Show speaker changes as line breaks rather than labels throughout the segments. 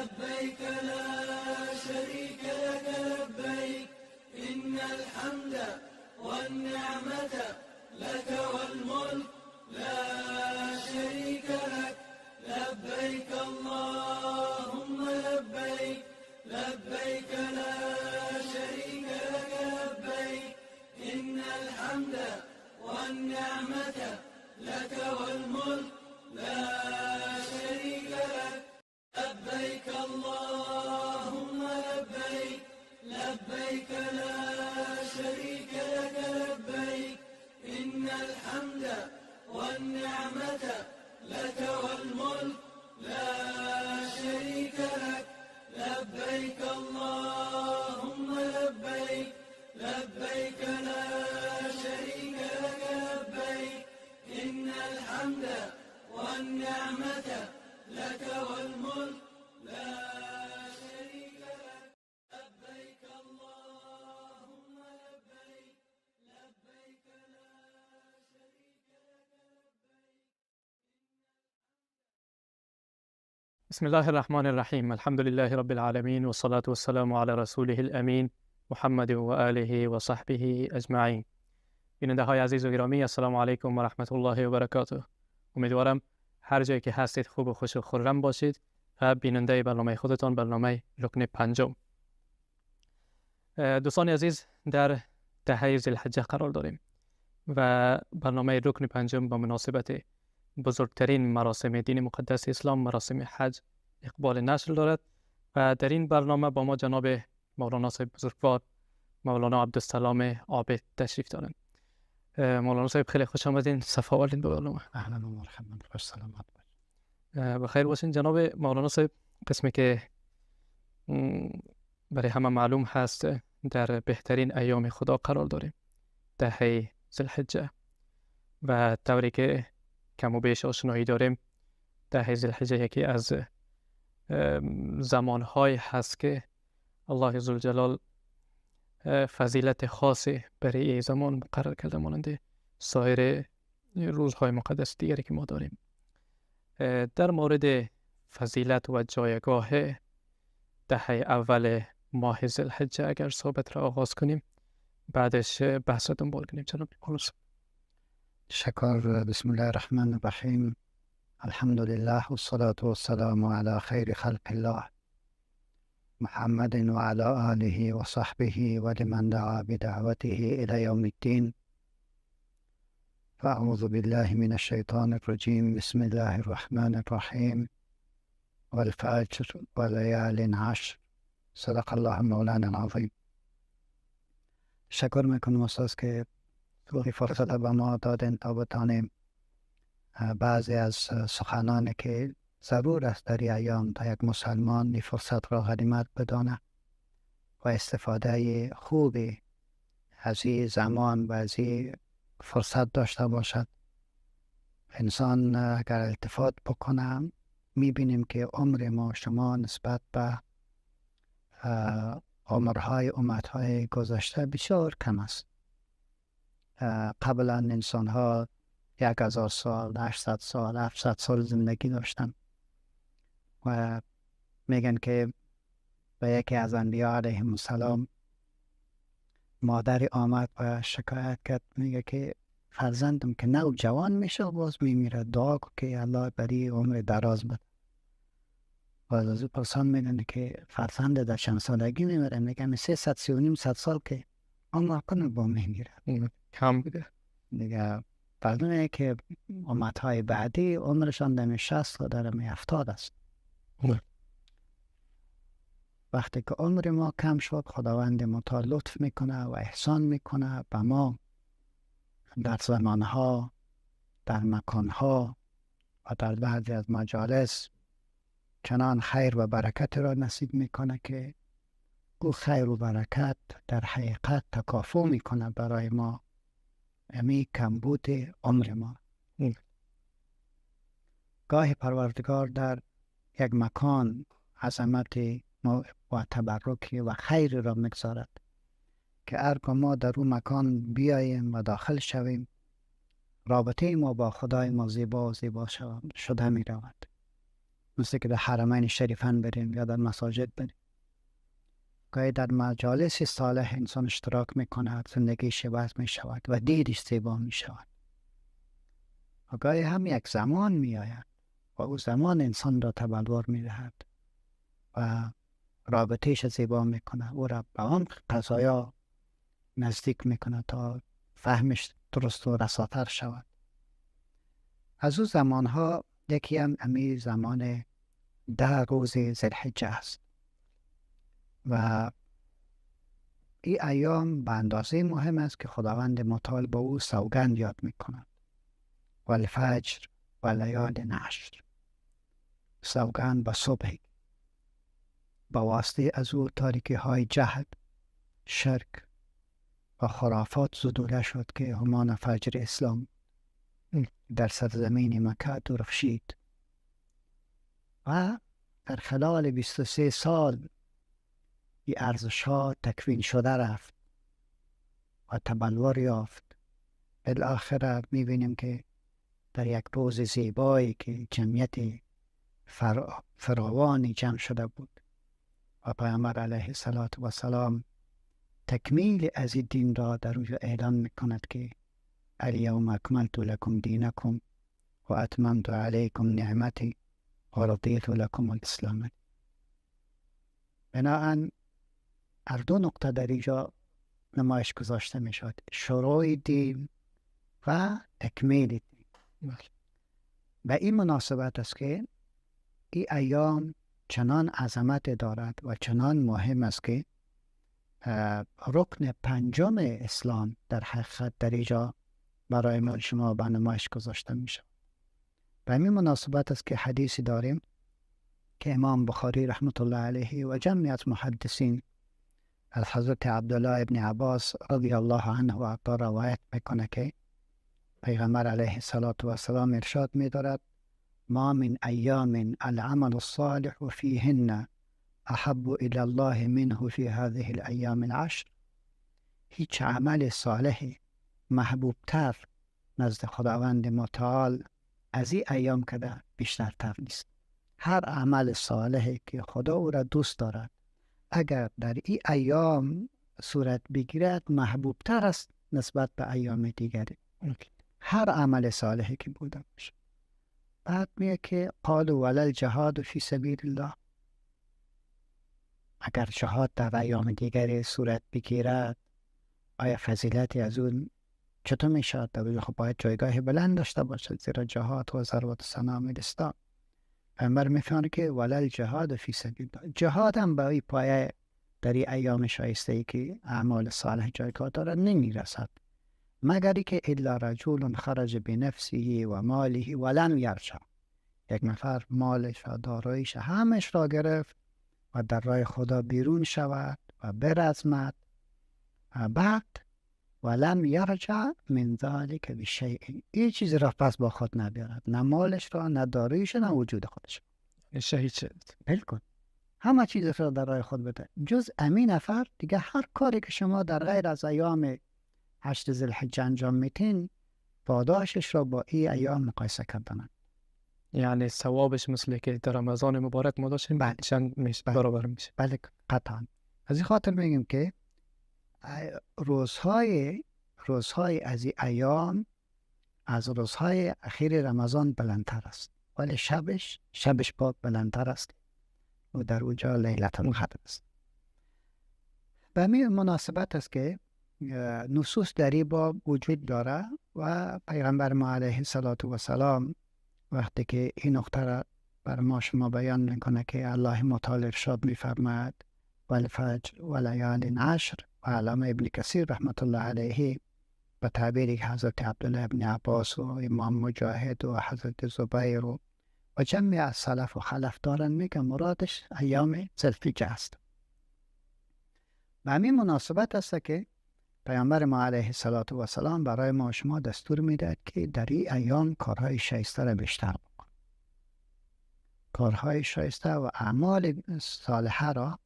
لبيك لا شريك لك لبيك إن الحمد والنعمة لك والملك لا شريك لك. لبيك اللهم لبيك لبيك لا شريك لك لبيك إن الحمد والنعمة لك والملك لا شريك لك. لبيك اللهم لبيك لبيك لا شريك لك لبيك إن الحمد والنعمة لك والملك لا شريك لك. لبيك اللهم لبيك لبيك لا شريك لك لبيك إن الحمد والنعمة لك والملك لا شريك لك. لبيك اللهم لبيك لبيك لا شريك لك لبيك.
بسم الله الرحمن الرحیم. الحمد لله رب العالمین والصلاة والسلام علی رسوله الامین محمد و آله و صحبه اجمعین. بیننده های عزیز و گرامی، السلام علیکم و رحمت الله و برکاته. امیدوارم هر جایی که هستید خوب و خوش و خرم باشید و بیننده برنامه خودتان، برنامه رکن پنجم. دوستان عزیز، در دهه ذوالحجه قرار داریم و برنامه رکن پنجم با مناسبت بزرگترین مراسم دین مقدس اسلام، مراسم حج، اقبال نشر دارد و در این برنامه با ما جناب مولانا صاحب بزرگوار مولانا عبدالسلام عابد تشریف دارند. مولانا صاحب خیلی خوش آمدین، صفا آوردین به برنامه.
اهلا و مرحبا، خوش سلامت
باشین. بخیر باشین جناب مولانا صاحب. قسمی که برای همه معلوم هست، در بهترین ایام خدا قرار داریم، دهه ذوالحجه، و طوری که کم و بیش آشنایی داریم، دهه ذوالحجه یکی از زمانهای هست که الله ذوالجلال فضیلت خاصی برای این زمان مقرر کرده، مانند سایر روزهای مقدس دیگری که ما داریم. در مورد فضیلت و جایگاه دهه اول ماه ذوالحجه اگر صحبت را آغاز کنیم، بعدش بحث را دنبال کنیم. جناب مولانا.
شکر. بسم الله الرحمن الرحیم. الحمد لله والصلاة والسلام على خیر خلق الله محمد وعلى آله وصحبه ولمن دعا بدعوته إلى يوم الدين. فأعوذ بالله من الشيطان الرجيم. بسم الله الرحمن الرحيم. والفجر وليال عشر. صدق الله مولانا العظیم. تشکر میکنم استاد که فرصت به ما دادن تا بتانیم بعضی از سخنانی که ضرور است در ایام تا یک مسلمان این فرصت را غنیمت بدانه و استفاده خوبی از این زمان و از این فرصت داشته باشد. انسان اگر التفات بکنه، میبینیم که عمر ما شما نسبت به عمرهای امتهای گذشته بسیار کم است. قبلا انسان ها 1000 سال، 800 سال، 700 سال زندگی داشتن و میگن که به یکی از انبیا علیهم السلام مادری آمد و شکایت کرد، میگه که فرزندم که نو جوان میشه باز میمیره، دعا کن که الله بری عمر دراز بده. و از او پرسان میگن که فرزند در چند سالگی میمیره؟ میگه 300 سال که عمر کنه با میمیره،
کم بوده
دیگه. فرزند که امتهای بعدی عمرشان در 60 تا در 70 است. وقتی که عمر ما کم شد، خداوند متعال لطف میکنه و احسان میکنه به ما در زمانها، در مکانها و در بعضی از مجالس چنان خیر و برکت را نصیب میکنه که او خیر و برکت در حقیقت تکافو میکنه برای ما امی کمبود عمر ما. گاهی پروردگار در یک مکان عظمت و تبرک و خیر را میگذارد که ارگاه ما در اون مکان بیاییم و داخل شویم، رابطه ما با خدای ما زیبا و زیبا شده می رود. مثل که در حرمین شریفین بریم یا در مساجد بریم. گاهی در مجالس صالح انسان اشتراک میکند، زندگیش عوض میشود و دیدش زیبا میشود. و گاهی هم یک زمان میآید و او زمان انسان را تبلور میدهد و رابطهش زیبا میکنه، او را به آن قضایا نزدیک میکنه تا فهمش درست و رساتر شود. از او زمانها یکی هم امی زمان 10 روز ذوالحجه است و این ایام به اندازه مهم است که خداوند متعال با او سوگند یاد میکند. والفجر و لیال عشر، سوگند به صبح، با واسطه از او تاریکی های جهل، شرک و خرافات زدوده شد که همان فجر اسلام در سرزمین مکه درخشید و در خلال 23 سال این ارزش ها تکوین شده رفت و تبلور یافت. بالاخره میبینیم که در یک روز زیبایی که جمعیت فراوانی جمع شده بود و پیامبر علیه السلام تکمیل از این دین را در اونجا اعلان میکند که الیوم اکملت لکم دینکم و اتممت علیکم نعمتی و رضیت لکم الاسلام. بناهن هر دو نقطه در اینجا نمایش گذاشته میشد، شروع دین و تکمیل دین. به این مناسبت است که این ایام چنان عظمت دارد و چنان مهم است که رکن پنجم اسلام در حقیقت در اینجا برای ما شما به نمایش گذاشته میشه. به همین مناسبت است که حدیثی داریم که امام بخاری رحمت الله علیه و جمعی از محدثین از حضرت عبدالله ابن عباس رضی الله عنه و عطا روایت میکنه که پیغمبر علیه السلام ارشاد میدارد ما من ایام العمل الصالح فیهن احب الى الله منه فی هذه الایام العشر. هیچ عمل صالح محبوبتر نزد خداوند متعال از این ایام کده بیشترتر نیست. هر عمل صالحی که خدا او را دوست دارد اگر در این ایام صورت بگیرد محبوبتر است نسبت به ایام دیگری. هر عمل صالحی که بوده باشه. بعد میگه که قالوا ولا الجهاد فی سبیل الله، اگر جهاد در ایام دیگری صورت بگیرد آیا فضیلتی از اون چطور میشد؟ خب باید جایگاه بلند داشته باشد، زیرا جهاد و ذروت سنام الاسلام. پیامبر میفرماید که ولا الجهاد فی سبیل الله، جهاد هم به این پایه در این ایام شایسته ای که اعمال صالح جایگاه دارد نمیرسد، مگر که الا رجل خرج بنفسه و ماله ولم یرجع. یک نفر مالش و داراییش همش را گرفت و در راه خدا بیرون شود و برزمد و بعد ولم یرجع من ذلک بشیء، این چیزی را پس با خود نبیارد، نه مالش را، نه داراییش، نه وجود خودش.
شهید شد.
بالکل همه چیز را در راه خود بده جز امین نفر. دیگه هر کاری که شما در غیر از ایام 8 ذوالحجه انجام میتین پاداشش را با این ایام مقایسه کردن،
یعنی ثوابش مثل که در رمضان مبارک ما داشتیم
بله.
چند میشه،
بله.
برابر میشه.
بله قطعا. از این خاطر میگیم که روزهای از این ایام از روزهای اخیر رمضان بلندتر است، ولی شبش با بلندتر است و در اونجا لیلة القدر است. به همین مناسبت است که نصوص در این باب وجود داره و پیغمبر ما علیه السلام وقتی که این نقطه را بر ما شما بیان میکنه که الله متعال ارشاد میفرماید والفجر ولیال عشر، و علامه ابن کثیر رحمت الله علیه به تعبیری حضرت عبدالله ابن عباس و امام مجاهد و حضرت زبیر و جمعی از سلف و خلف دارن میگه مرادش ایام ذوالحجه است. به همین مناسبت است که پیامبر ما علیه السلام برای ما شما دستور میدهد که در این ایام کارهای شایسته را بیشتر بکن، کارهای شایسته و اعمال صالحه را،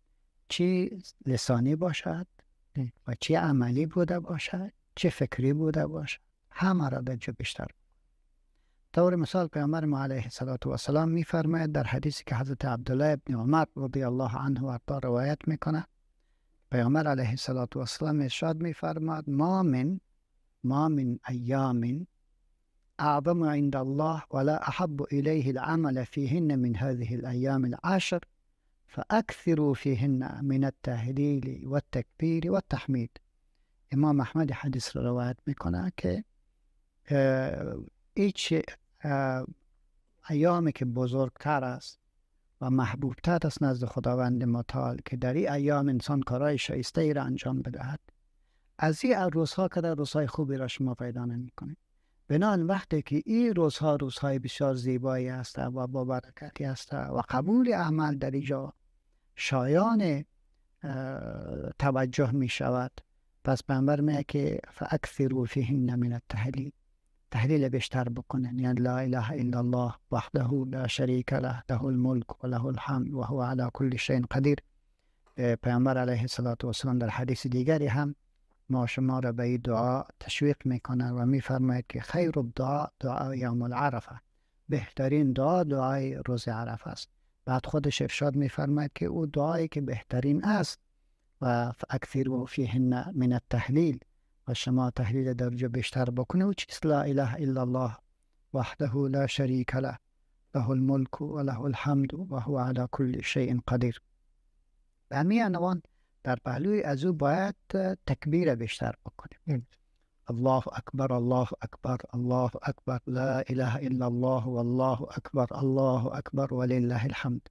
چه لسانی باشد و چه عملی بوده باشد، چه فکری بوده باشد، همه را در جا بیشتر بکن. طور مثال پیامبر ما علیه الصلاة والسلام میفرماید در حدیثی که حضرت عبدالله ابن عمر رضی الله عنه و ارضاه روایت میکنه، پیامبر علیه الصلاة والسلام ارشاد میفرماد ما من ایام اعظم عند الله ولا احب الیه العمل فیهن من هذه الایام العشر فاکثروا فیهن من التهلیل والتکبیر والتحمید. امام احمد حدیث را روایت میکنه که هیچ ایامی که بزرگتر است و محبوبتر است نزد خداوند متعال که در این ایام انسان کارهای شایسته ای را انجام بدهد، از این روزها که در روزهای خوبی را شما پیدا نمی‌کنید. بنابراین وقتی که این روزها روزهای بسیار زیبایی است و با برکتی است و قبول اعمال در اینجا شایان توجه می شود، پس پیامبر میگه که فاکثروا فیهن من التهلیل، تهلیل بیشتر بکنن، یعنی لا اله الا الله وحده لا شریک له له الملک و له الحمد و هو علی کل شیء قدیر. پیامبر علیه الصلاة والسلام در حدیث دیگری هم ما شما را به این دعا تشویق میکنه و میفرماید که خیر الدعاء دعا یوم العرفه، بهترین دعا دعای روز عرفه است. بعد خودش ارشاد میفرماید که او دعایی که بهترین است و فاکثروا فیهن من التهلیل، و شما تهلیل درجه بیشتر بکنه و چیز لا اله الا الله وحده لا شریک له له الملک و له الحمد و هو علی کل شیء قدیر. به همین عنوان در پهلوی از او باید تکبیر بیشتر بکنیم. الله اکبر الله اکبر الله اکبر لا اله الا الله والله اکبر الله اکبر ولله الحمد.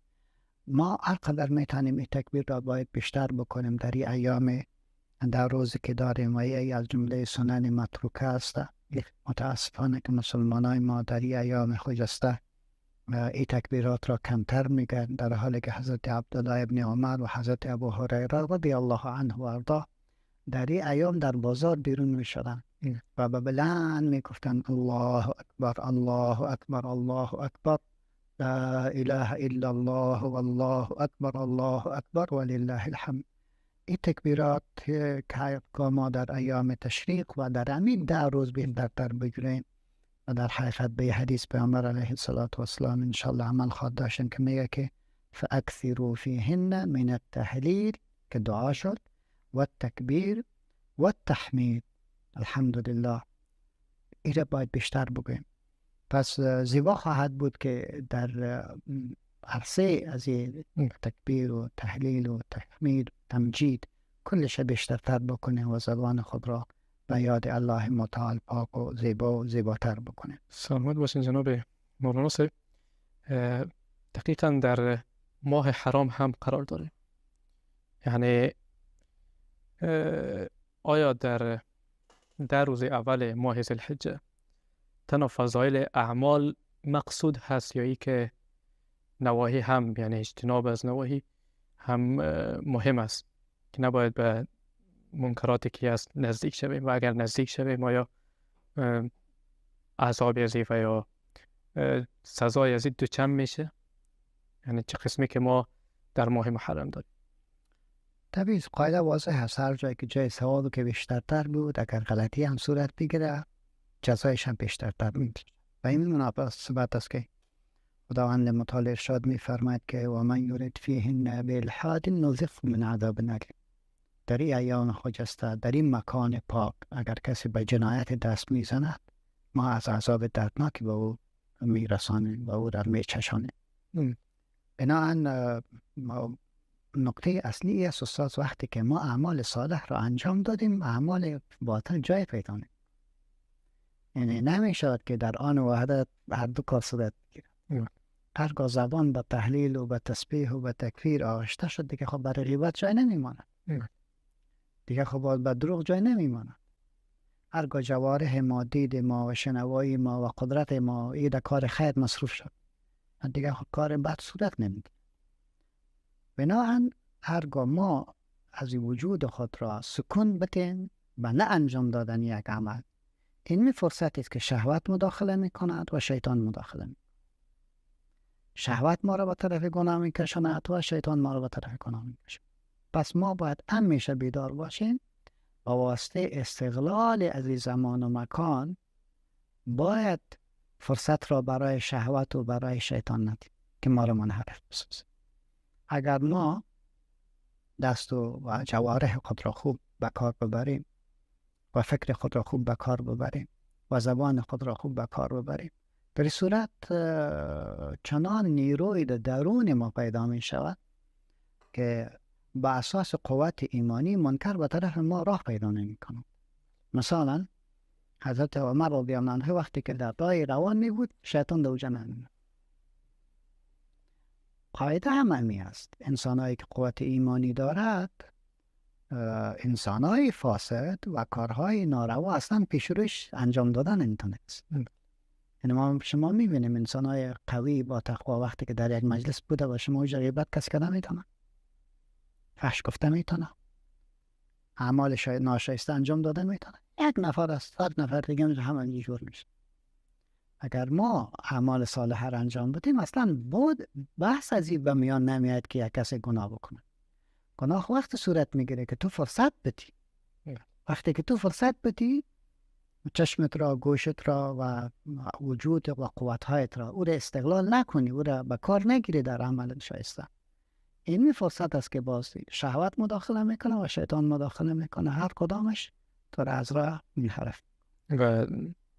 ما هر قدر میتونیم این تکبیر را باید بیشتر بکنیم در این ایام، در روزی که داریم و ای از جمله سنن متروکه است. متاسفانه که مسلمانای ما در این ایام خجسته این تکبیرات را کمتر میگن، در حالی که حضرت عبدالله ابن عمر و حضرت ابو هریره رضی الله عنه و ارضاه در این ایام در بازار بیرون میشدن و به بلند میگفتن الله اکبر الله اکبر الله اکبر لا اله الا الله والله اکبر الله اکبر ولله الحمد. این تکبیرات که ما در ایام تشریق و در همین 10 روز بیشتر بگیریم و در حقیقت به حدیث پیامبر علیه الصلاة والسلام انشاءالله عمل خواهد داشتیم که میگه که فاکثروا فیهن من التهلیل که دعا شد و التکبیر و التحمید الحمدلله. این را باید بیشتر بگوییم. پس زیبا خواهد بود که در عرصه از تکبیر و تهلیل و تحمید و تمجید کلش بیشترتر بکنه و زبان خود را به یاد الله متعال پاک و زیبا و زیباتر بکنه.
سلامت باشین جناب مولانا صاحب. دقیقا در ماه حرام هم قرار داره، یعنی آیا در روز اول ماه ذوالحجه تنها فضایل اعمال مقصود هست یا ای که نواهی هم، یعنی اجتناب از نواهی هم مهم است که نباید به منکراتی که هست نزدیک شویم و اگر نزدیک شویم آیا عذاب از و یا سزای از دوچند میشه؟ یعنی چه قسمی که ما در ماه محرم داریم.
طبیعی قاعده واضح هست، هر جایی که جای ثواب که بیشترتر بود اگر غلطی هم صورت بگیره جزایش هم بیشترتر بود. و این مناسبت است که خداوند متعال ارشاد می‌فرماید که و من یرد فیهن بالحاد نذقه من عذاب الیم. در این ایام خجسته، در این مکان پاک، اگر کسی به جنایت دست میزند ما از عذاب دردناکی به او میرسانیم و او را میچشانیم. بنابراین نکته اصلی است استاد، وقتی که ما اعمال صالح را انجام دادیم اعمال باطل جای پیدا نمی‌کنه. یعنی نمیشود که در آن واحد هر دو کار صورت بگیرد. هرگاه زبان به تحلیل و به تسبیح و به تکفیر آغشته شد دیگه خب برای غیبت جای نمیماند، دیگه خب به دروغ جای نمیماند. هرگاه جوارح ما، دید ما و شنوایی ما و قدرت ما ای در کار خیر مصروف شد دیگه خب کار بد صورت نمیگیرد. بناهن هرگاه ما از وجود خود را سکون بتیم و نه انجام دادن یک عمل، این فرصتی است که شهوت مداخله میکند و شیطان مداخله میکند. شهوت ما را به طرف گناه میکشاند و شیطان ما را به طرف گناه میکشاند. پس ما باید همیشه بیدار باشیم با واسطه استقلال از این زمان و مکان باید فرصت را برای شهوت و برای شیطان ندیم که ما را منحرف بسازه. اگر ما دست و جوارح خود را خوب به کار ببریم و فکر خود را خوب به کار ببریم و زبان خود را خوب به کار ببریم، در صورت چنان نیروی در درون ما پیدا می شود که به اساس قوت ایمانی منکر به طرف ما راه پیدا نمی کند. مثلا حضرت عمر رضی الله عنه وقتی که در راه روان می بود، شیطان در اوجه نمی. قاعده هم همی است. انسانهایی که قوت ایمانی دارد، انسانهای فاسد و کارهای ناروا اصلا پیش روش انجام دادن نمیتونست. یعنی ما شما میبینیم انسانهای قوی با تقوا وقتی که در یک مجلس بوده و شما اوجه غیبت کس کده میتونه، فحش گفته میتونه، اعمال ناشایسته انجام داده میتونه. یک نفر از 100 نفر دیگه هم اینجور میشه. اگر ما اعمال صالح را انجام بدیم، اصلا بود بحث از این به میان نمیاد که یک کسی گناه بکنه. گناه وقت صورت میگیره که تو فرصت بدی. وقتی که تو فرصت بدی، چشمت را، گوشت را و وجود و قوتهایت را او را استقلال نکنی، او را به کار نگیری در عمل شایسته. این فرصت است که باز شهوت مداخله میکنه و شیطان مداخله میکنه، هر کدامش تو را از راه منحرف.
و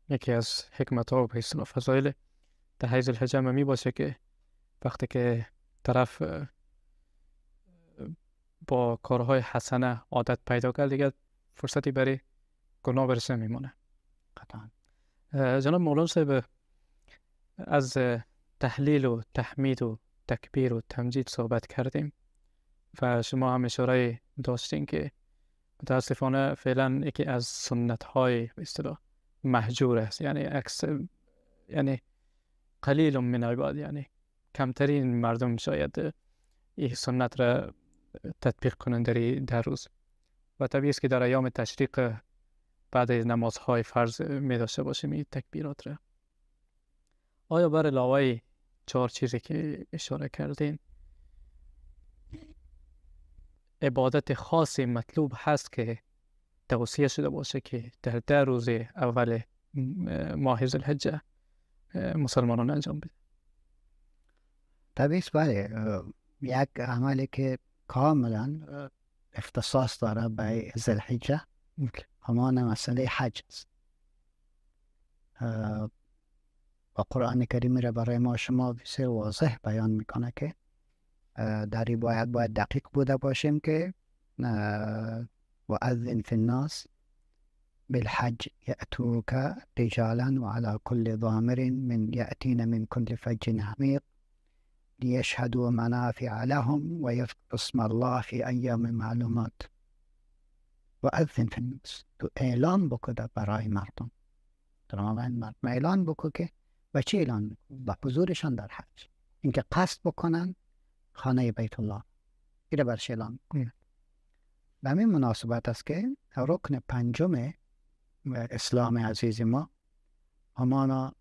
یکی از حکمت ها و به اصطلاح فضایل ده ذوالحجه می باشه که وقتی که طرف با کارهای حسنه عادت پیدا کرد، دیگه فرصتی برای گناه برسه میمونه.
قطعا.
جناب مولانا صاحب، از تحلیل و تحمید و تکبیر و تمجید صحبت کردیم و شما هم اشاره داشتین که متاسفانه فعلا یکی از سنت های به اصطلاح مهجور است، یعنی یعنی قلیل من عباد، یعنی کمترین مردم شاید این سنت را تطبیق کنند در روز. و طبیعی است که در ایام تشریق بعد نمازهای فرض می داشته باشیم این تکبیرات را. آیا بر علاوه 4 چیزی که اشاره کردین عبادت خاصی مطلوب هست که توصیه شده باشه که در 10 روز اول ماه ذوالحجه مسلمانان انجام بده؟
طبیعی بله. یک عملی که کاملا اختصاص داره به ذوالحجه همان مسئله حج است. و قرآن کریم را برای ما شما بسیار واضح بیان میکنه که در این باید دقیق بوده باشیم که و اذن فی الناس بالحج یأتوک رجالا وعلى كل ضامر من یأتین من كل فج عمیق لیشهدوا منافع لهم ویذکروا اسم الله فی ایام معلومات. و اذن فی الناس، تو اعلان بکو برای مردم، مردم اعلان بکو که و چه اعلان بکو؟ با حضورشان در حج، اینکه قصد بکنن خانه بیت الله، این را برش اعلان بکنن. به همین مناسبت است که رکن پنجم اسلام عزیز ما همانا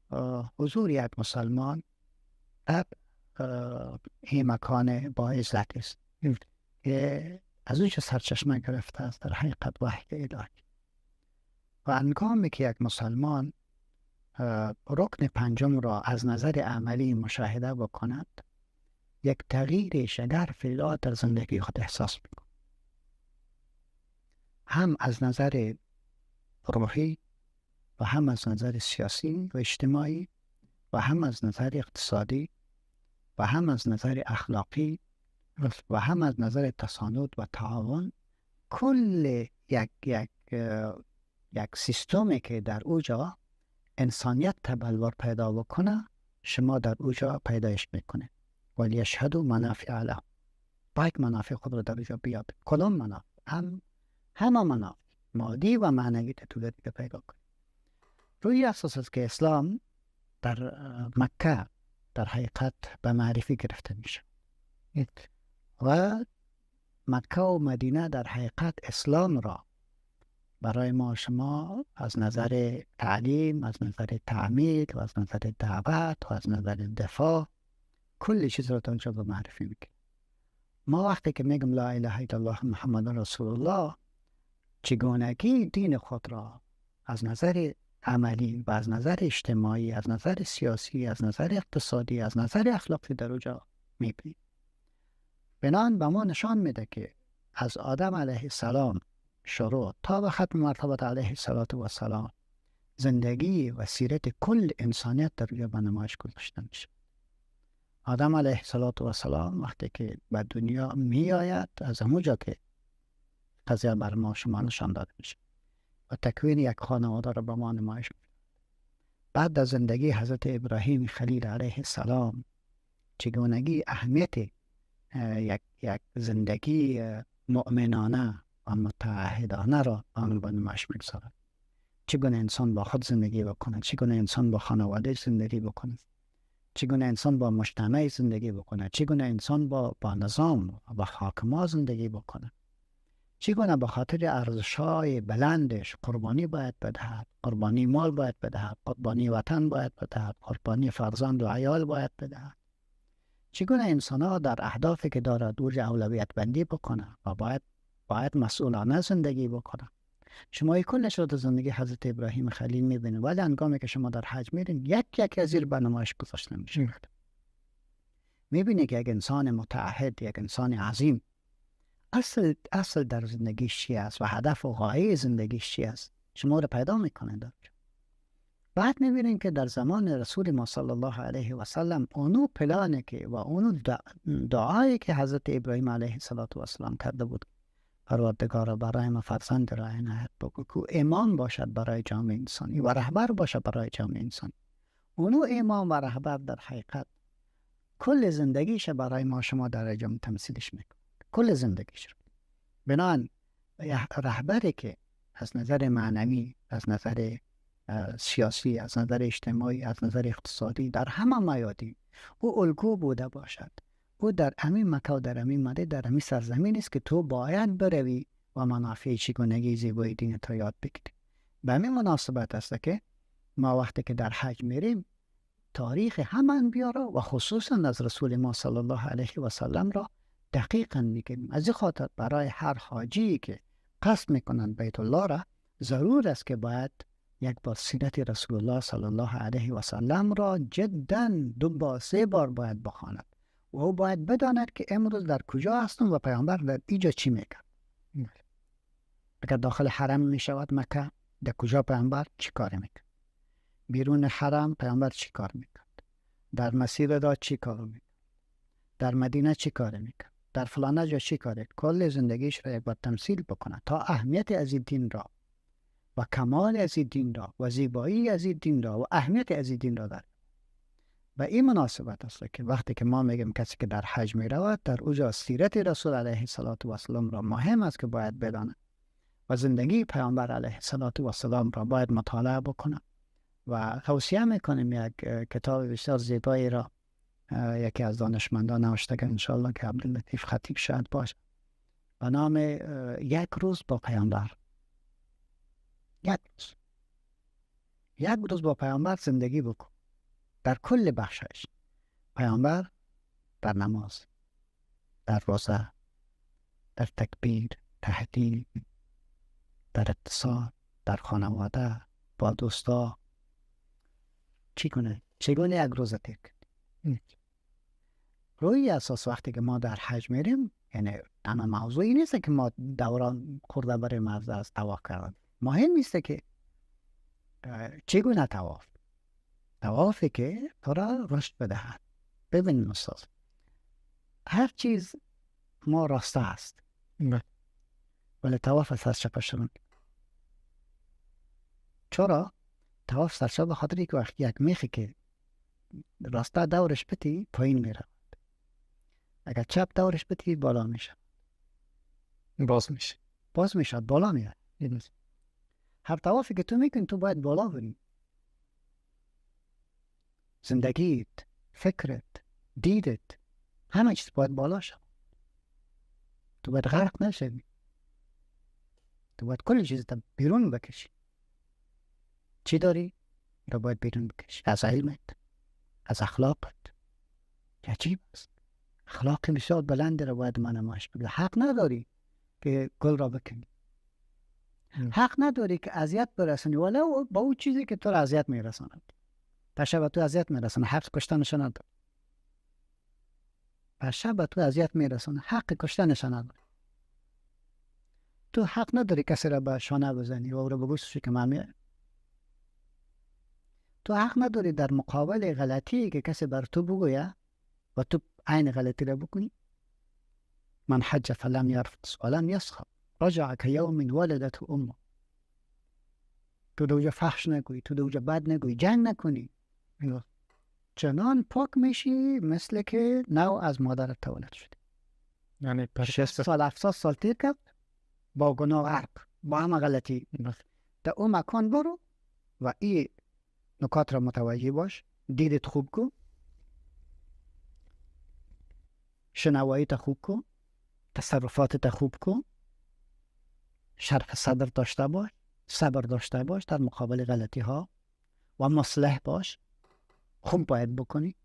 حضور یک مسلمان در این مکان با عزت است که از اونچه سرچشمه گرفته است در حقیقت وحی الهی. و هنگامی که یک مسلمان رکن پنجم را از نظر عملی مشاهده بکند، یک تغییر شگرف در زندگی خود احساس میکند، هم از نظر روحی و هم از نظر سیاسی و اجتماعی و هم از نظر اقتصادی و هم از نظر اخلاقی و هم از نظر تساند و تعاون. کل یک یک یک سیستمی که در اوجا انسانیت تبلور پیدا بکنه، شما در اوجا پیدایش میکنه. ولی یشهدوا منافع له، باید منافع خود رو در اوجا بیابه. کدام منافع؟ همه منافع مادی و معنوی تو دیگه پیدا کنه. روی اساس است که اسلام در مکه در حقیقت به معرفی گرفته میشه و مکه و مدینه در حقیقت اسلام را برای ما شما از نظر تعلیم، از نظر تعمید و از نظر دعوت و از نظر دفاع کل چیز را تا اونجا به معرفی میکنه. ما وقتی که میگم لا اله الا الله محمد رسول الله، چگونگی دین خود را از نظر عملی و از نظر اجتماعی، از نظر سیاسی، از نظر اقتصادی، از نظر اخلاقی در اوجا میبینیم. بنابراین به ما نشان میده که از آدم علیه السلام شروع تا به ختم مرتبت علیه السلام زندگی و سیرت کل انسانیت در اوجا به نمایش گذاشته میشه. آدم علیه السلام وقتی که به دنیا می آید، از همونجا که قضیه بر ما شما نشان داده میشه و تکوین یک خانواده را به ما نمایش میده. بعد از زندگی حضرت ابراهیم خلیل علیه السلام چگونگی اهمیت یک زندگی مؤمنانه و متعهدانه را آن به نمایش میگذارد. چگونه انسان با خود زندگی بکنه، چگونه انسان با خانواده زندگی بکنه، چگونه انسان با مجتمع زندگی بکنه، چگونه انسان با نظام و حاکما زندگی بکنه، چگونه به خاطر ارزش‌های بلندش قربانی باید بدهد، قربانی مال باید بدهد، قربانی وطن باید بدهد، قربانی فرزند و عیال باید بدهد، چگونه انسان‌ها در اهدافی که دارد اوج اولویت بندی بکنه و باید مسئولانه زندگی بکنه. شما کلش رو در زندگی حضرت ابراهیم خلیل میبینید، ولی هنگامی که شما در حج میرین یک یک از زیر به نمایش گذاشته میشه. میبینید که یک انسان متعهد، یک انسان عظیم اصل در زندگیش چی است و هدف و غایه زندگیش چی است، شما رو پیدا میکنید. بعد میبینید که در زمان رسول ما صلی الله علیه و سلم اونو پلانه که و اونو دعایی که حضرت ابراهیم علیه السلام کرده بود، پروردگارا برای ما فرزند را عنایت بکن که امام باشد برای جامعه انسانی و رهبر باشد برای جامعه انسانی. اونو امام و رهبر در حقیقت کل زندگیش برای ما شما در جامعه تمثیلش میکنه، کل زندگیش رو. بنابراین رهبری که از نظر معنوی، از نظر سیاسی، از نظر اجتماعی، از نظر اقتصادی در همه میادین او الگو بوده باشد، او در همین مکه و در همین مدینه، در همین سرزمین است که تو باید بروی و منافع چگونگی زیبایی دین تا یاد بگیری. به همین مناسبت است که ما وقتی که در حج میریم تاریخ همه انبیا را و خصوصا از رسول ما صلی الله علیه و سلم را دقیقا میگیم. از این خاطر برای هر حاجی که قصد میکنند بیت الله را، ضرور است که باید یک بار سیرت رسول الله صلی الله علیه و سلم را جدا 2 بار 3 بار باید بخواند و او باید بداند که امروز در کجا هستم و پیامبر در اینجا چی میکرد. اگر داخل حرم میشود مکه، در کجا پیامبر چی کار میکرد؟ بیرون حرم پیامبر چی کار میکرد؟ در مسیر را چی کار میکرد؟ در مدینه چی کار میکرد؟ در فلان جا چی کار؟ کل زندگیش را یک بار تمثیل بکنه تا اهمیت از این دین را و کمال از این دین را و زیبایی از این دین را و اهمیت از این دین را در. و این مناسبت است که وقتی که ما میگیم کسی که در حج می رود، در اوجا سیرت رسول علیه السلام را مهم است که باید بداند و زندگی پیامبر علیه السلام را باید مطالعه بکنه. و توصیه میکنیم یک کتاب بسیار زیبایی را یکی از دانشمندان نوشته که انشالله که عبداللطیف خطیب شاید باشه، به نام یک روز با پیامبر. یک روز با پیامبر زندگی بکن در کل بخشش. پیامبر در نماز، در روزه، در تکبیر، تهلیل، در اتصال، در خانواده، با دوستا چی کنه؟ چگونه یک روزه تیر کنه؟ روی اساس وقتی که ما در حج میریم، یعنی همه موضوعی نیست که ما دوران خورده برای موضوع از طواف کردن. مهم نیست که چگونه طواف، طوافی که تو را رشد بدهد. ببینیم استاد، هر چیز ما راسته است، ولی طواف سرچپه شدن. چرا؟ طواف سرچپه به خاطر که وقتی یک میخی که راسته دورش بتی پایین میره، اگر چپ دورش بتی بالا میشه،
باز میشه،
باز میشه، بالا میره. هر طوافی که تو میکنی تو باید بالا بری. زندگیت، فکرت، دیدت، همه چیز باید بالا شد. تو باید غرق نشوی، تو باید کل چیز بیرون بکشی. چی داری؟ تو باید بیرون بکشی، از علمت، از اخلاقت. عجیب است، اخلاق بسیار بلند را باید من نمایش بده. حق نداری که گل را بکنی، حق نداری که اذیت برسانی ولو با اون چیزی که تو را اذیت میرساند. پشه به تو اذیت میرسانه، حق کشتنش نداری. پشه به تو اذیت میرسانه، حق کشتنش نداری. تو حق نداری کسی را به شانه بزنی و او را بگوشی که من میایم. تو حق نداری در مقابل غلطی که کسی بر تو بگویه و تو عین غلطی را بکنی. من حج فلم یرفث ولم یسخب رجع کیوم ولدته امه. تو دوجا فحش نگویی، تو دوجا بد نگویی، جنگ نکنی، چنان پاک میشی مثل که نو از مادرت تولد شدی.
یعنی
6 سال 7 سال تیر کرد با گناه غرق، با همه غلطی. در اون مکان برو و این نکات را متوجه باش، دیدت خوب کن، شنواییت خوب کن، تصرفاتت خوب کن، شرح صدر داشته باش، صبر داشته باش در مقابل غلطی ها و مصلح باش، خوب باید بکنی.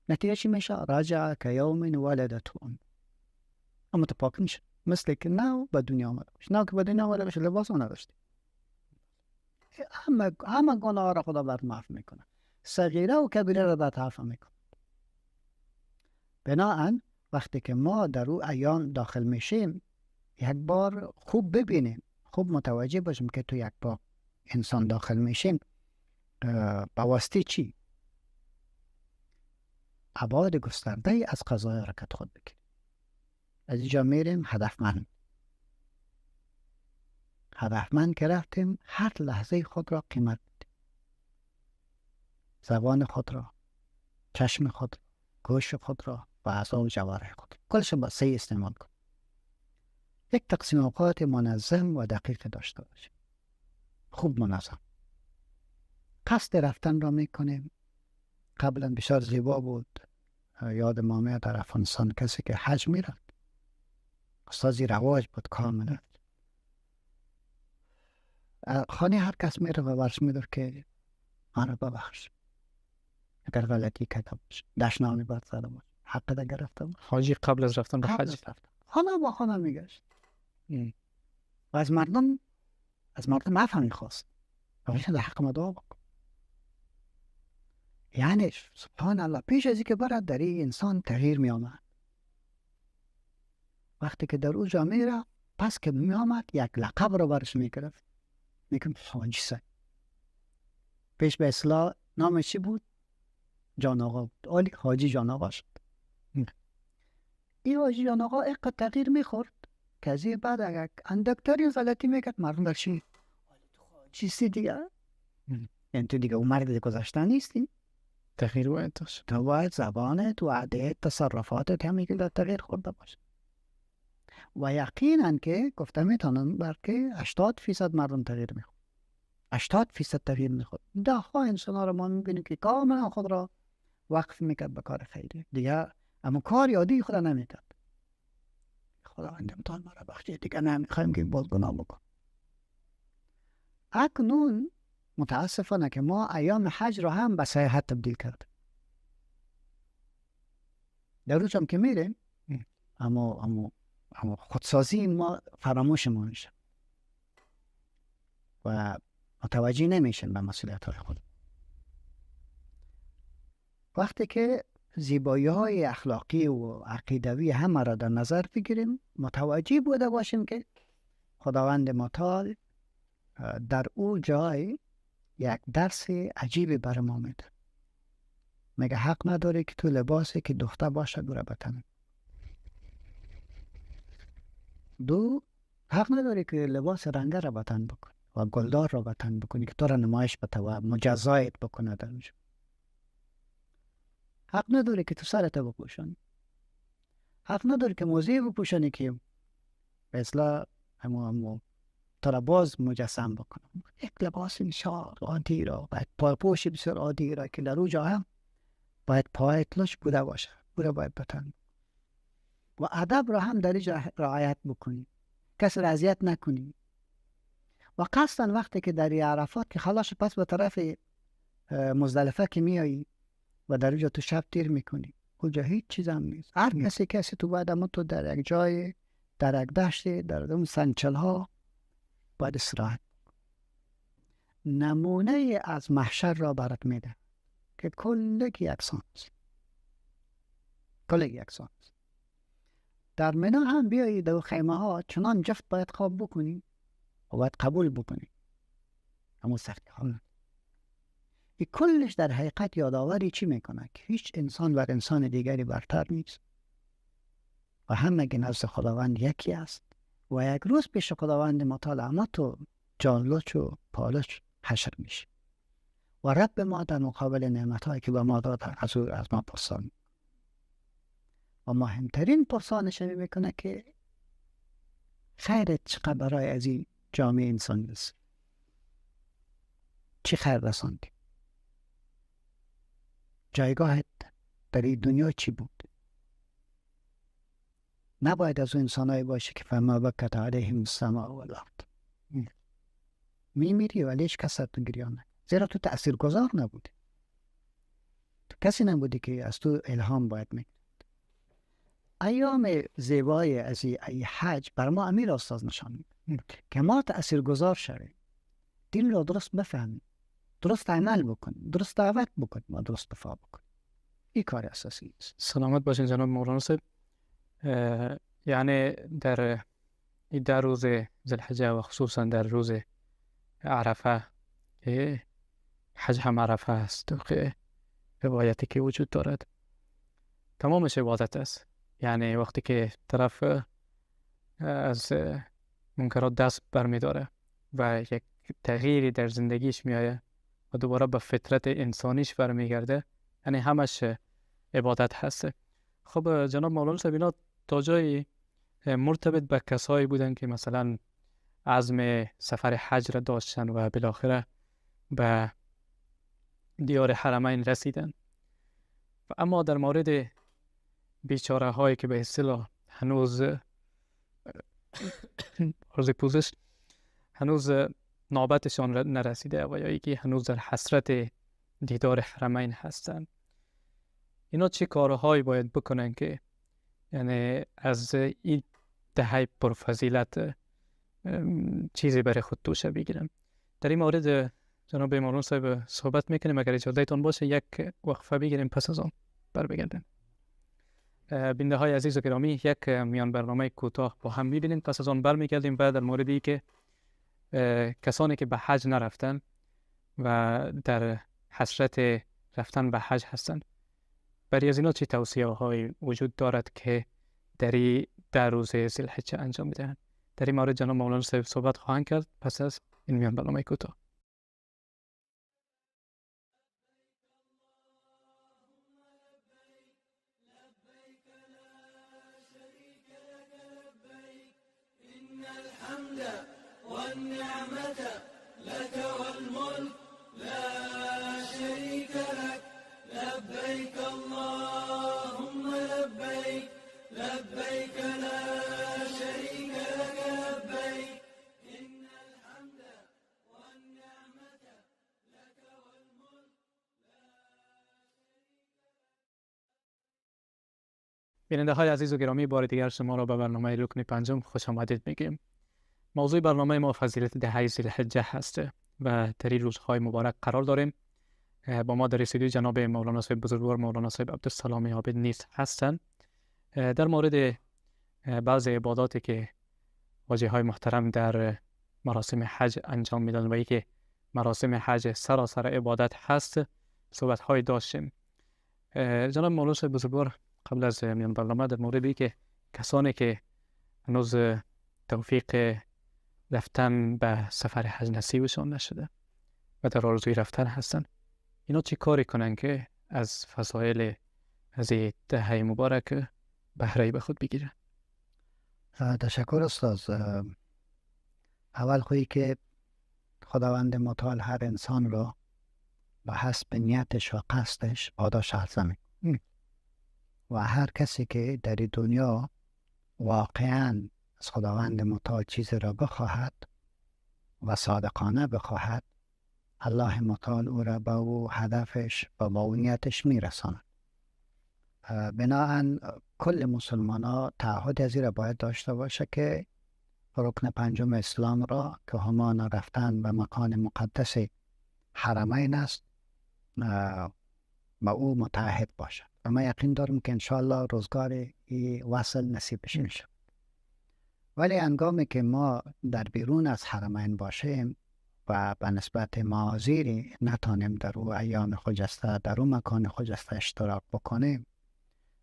نتیجه چی میشه؟ رجع که یوم ولدته امه. اما تو پاک میشه مثل که نو به دنیا آمده باشه. نو که به دنیا آمده باشه لباس نداشتی، همه گناه را خدا برات معاف میکنه، صغیره و کبیره را برات عفو میکنه. بناهن وقتی که ما در او ایام داخل میشیم، یک بار خوب ببینیم، خوب متوجه باشیم که تو یک بار انسان داخل میشیم با واسطه چی؟ ابعاد گسترده از قضای حرکت خود بگیریم. از اینجا میریم هدفمند. هدفمند که رفتیم هر لحظه خود را قیمت بدیم، زبان خود را، چشم خود را، گوش خود را و اعضا و جوارح خود را، کلش با سه استعمال کن. یک تقسیم اوقات منظم و دقیق داشته باشیم، خوب منظم. قصد رفتن را میکنیم. قبلا بسیار زیبا بود، یاد ما میاد در افغانستان کسی که حج میرفت استازی رواج بود کاملا. خانه هر کس میره و برش میدار که من را ببخش اگر غلطی کرده باش، دشنامی بر زده باش، حق ده گرفته باش.
حاجی قبل از رفتن به حج
خانه با خانه میگشت و از مردم عفو میخواست و میشه در حق ما دعا بکن. یعنی سبحان الله پیش از اینکه برد در این انسان تغییر می آمد. وقتی که در او جامعه را پس که می آمد یک لقب را برش می گرفت، میگم حاجی سید. پیش به اصلاح نامش چی بود؟ جان آقا بود. آلی حاجی جان آقا شد. این حاجی جان آقا اینقدر تغییر میخورد که از بعد اگر اندکترین غلطی میکرد مردم در چی؟ حاجی سی دیگه، یعنی تو دیگه اون مرد گذشته نیستی،
تغییر باید داشت.
تو باید زبانت و عادت تصرفاتت همی که در تغییر خورده باشه. و یقینا که گفته میتونم بلکه 80% مردم تغییر میخورد، 80% تغییر میخورد. ده ها انسان ها رو ما میبینیم که کاملا خود را وقف میکرد به کار خیری دیگه، اما کار عادی خود را نمیکرد. خداوند امتحان ما را بخشید دیگه، نمیخوایم که باز گناه بکن. اکنون متاسفانه که ما ایام حج را هم به سیاحت تبدیل کرد. در روز هم که میریم اما خودسازی ما فراموش ما میشه و متوجه نمیشیم به مسئولیت های خود. وقتی که زیبایی های اخلاقی و عقیدوی همه را در نظر بگیریم، متوجه بوده باشیم که خداوند متعال در او جای یک درس عجیبی برای ما میده. میگه حق نداری که تو لباسی که دوخته باشد او را بتنی. دو، حق نداری که لباس رنگه را بتن بکنی و گلدار را بتن بکنی که تو را نمایش بده و مجزایت بکنه در اونجا. حق نداری که تو سرت بپوشانی. حق نداری که موزه بپوشانی که به اصطلاح همو تو را باز مجسم بکنم. یک لباس بسیار عادی را باید پاپوش بسیار عادی را که در اونجا هم باید پایت لش بوده باشه، او را باید بتن. و ادب را هم در اینجا رعایت بکنی، کسی را اذیت نکنی. و قصدا وقتی که در عرفات که خلاص پس به طرف مزدلفه که میایی و در اونجا تو شب تیر میکنی، اونجا هیچ چیز هم نیست. هر کسی تو باید اما تو در یک جای، در یک دشت، در اون سنچل ها باید استراحت. نمونه از محشر را برات میده که کلگی یکسان است، کلگی یکسان است. در منا هم بیایی در خیمه ها چنان جفت باید خواب بکنی و باید قبول بکنی همون سختی ها. این کلش در حقیقت یادآوری چی میکنه؟ که هیچ انسان بر انسان دیگری برتر نیست و همگی نزد خداوند یکی است و یک روز پیش خداوند متعال اما تو جانلوچ و پالوچ حشر میشه و رب ما در مقابل نعمتهایی که به ما داد از او از ما پرسان و مهمترین پرسانش میکنه که خیرت چقدر برای از این جامعه انسانی است، چی خیر رساندی، جایگاهت در این دنیا چی بود. نباید از اون انسانایی باشه که فما بکت علیهم السماء والارض، میمیری ولی هیچ کس تو گریان نکنه، زیرا تو تاثیرگذار نبودی، تو کسی نبودی که از تو الهام باید میگرفت. ایام زیبای از ای حج بر ما امیر استاد نشان میده که ما تاثیرگذار شویم، دین را درست بفهمیم، درست عمل بکنیم، درست دعوت بکنیم و درست دفاع بکنیم. این کار اساسی است.
سلامت باشین جناب مولانا صاحب. یعنی در در روز ذوالحجه و خصوصا در روز عرفه، حج هم عرفه است، روایتی که وجود دارد تمامش عبادت است. یعنی وقتی که طرف از منکرات دست برمیداره و یک تغییری در زندگیش میآید و دوباره به فطرت انسانیش برمیگرده، یعنی همش عبادت هست. خب جناب مولانا صاحب، اینا تا جایی مرتبط به کسایی بودن که مثلا عزم سفر حج را داشتن و بالاخره به دیار حرمین رسیدن. و اما در مورد بیچاره هایی که به اصطلاح هنوز عرض پوزش هنوز نوبتشان نرسیده و یا اینکه هنوز در حسرت دیدار حرمین هستند، اینا چه کارهایی باید بکنن که یعنی از این دهه پرفضیلت چیزی برای خود توشه بگیرن؟ در این مورد جناب مولانا صاحب صحبت میکنیم. اگر اجازهتان باشه یک وقفه بگیریم، پس از آن بر بگردیم. بیننده های عزیز و گرامی، یک میان برنامه کوتاه با هم میبینیم، پس از آن برمیگردیم و در موردی که کسانی که به حج نرفتن و در حسرت رفتن به حج هستند، برای از اینا چه توصیه های وجود دارد که در روز ذوالحجه انجام میدهند؟ در این مورد جناب مولانا صاحب صحبت خواهند کرد پس از این میان برنامه کوتاه.
والنعمة لك والملك لا شريك لك، لبيك اللهم لبيك، لبيك لا شريك لك لبيك، إن الحمد والنعمة لك والملك لا شريك لك.
بیننده های عزیز و گرامی، بار دیگر شما را به برنامه رکن پنجم خوش آمدید میگیم. موضوع برنامه ما فضیلت دهه ذوالحجه هست و در این روزهای مبارک قرار داریم. با ما در استودیو جناب مولانا صاحب بزرگوار مولانا صاحب عبدالسلام عابد نیز هستند. در مورد بعض عباداتی که واجه های محترم در مراسم حج انجام میدن و اینکه مراسم حج سراسر عبادت هست صحبت های داشتیم. جناب مولانا صاحب بزرگوار، قبل از میان برنامه در مورد اینکه کسانی که هنوز توفیق رفتن به سفر حج نصیبشان نشده و در آرزوی رفتن هستن، اینا چی کاری کنن که از فضایل از این دهه مبارک بهره به خود بگیرن؟
تشکر استاد. اول خویی که خداوند متعال هر انسان را به حسب نیتش و قصدش پاداش عرضه می‌کند و هر کسی که در دنیا واقعاً از خداوند متعال چیزی را بخواهد و صادقانه بخواهد، الله متعال او را به او هدفش و با او نیتش میرساند. بناهن کل مسلمان ها تعهد از این را باید داشته باشه که رکن پنجم اسلام را که همان رفتن به مکان مقدس حرمین است با او متعهد باشد. و من یقین دارم که انشاءالله روزگار این وصل نصیبش میشه. ولی هنگامی که ما در بیرون از حرمین باشیم و به نسبت معاذیری نتانیم در او ایام خجسته، در او مکان خجسته اشتراک بکنیم،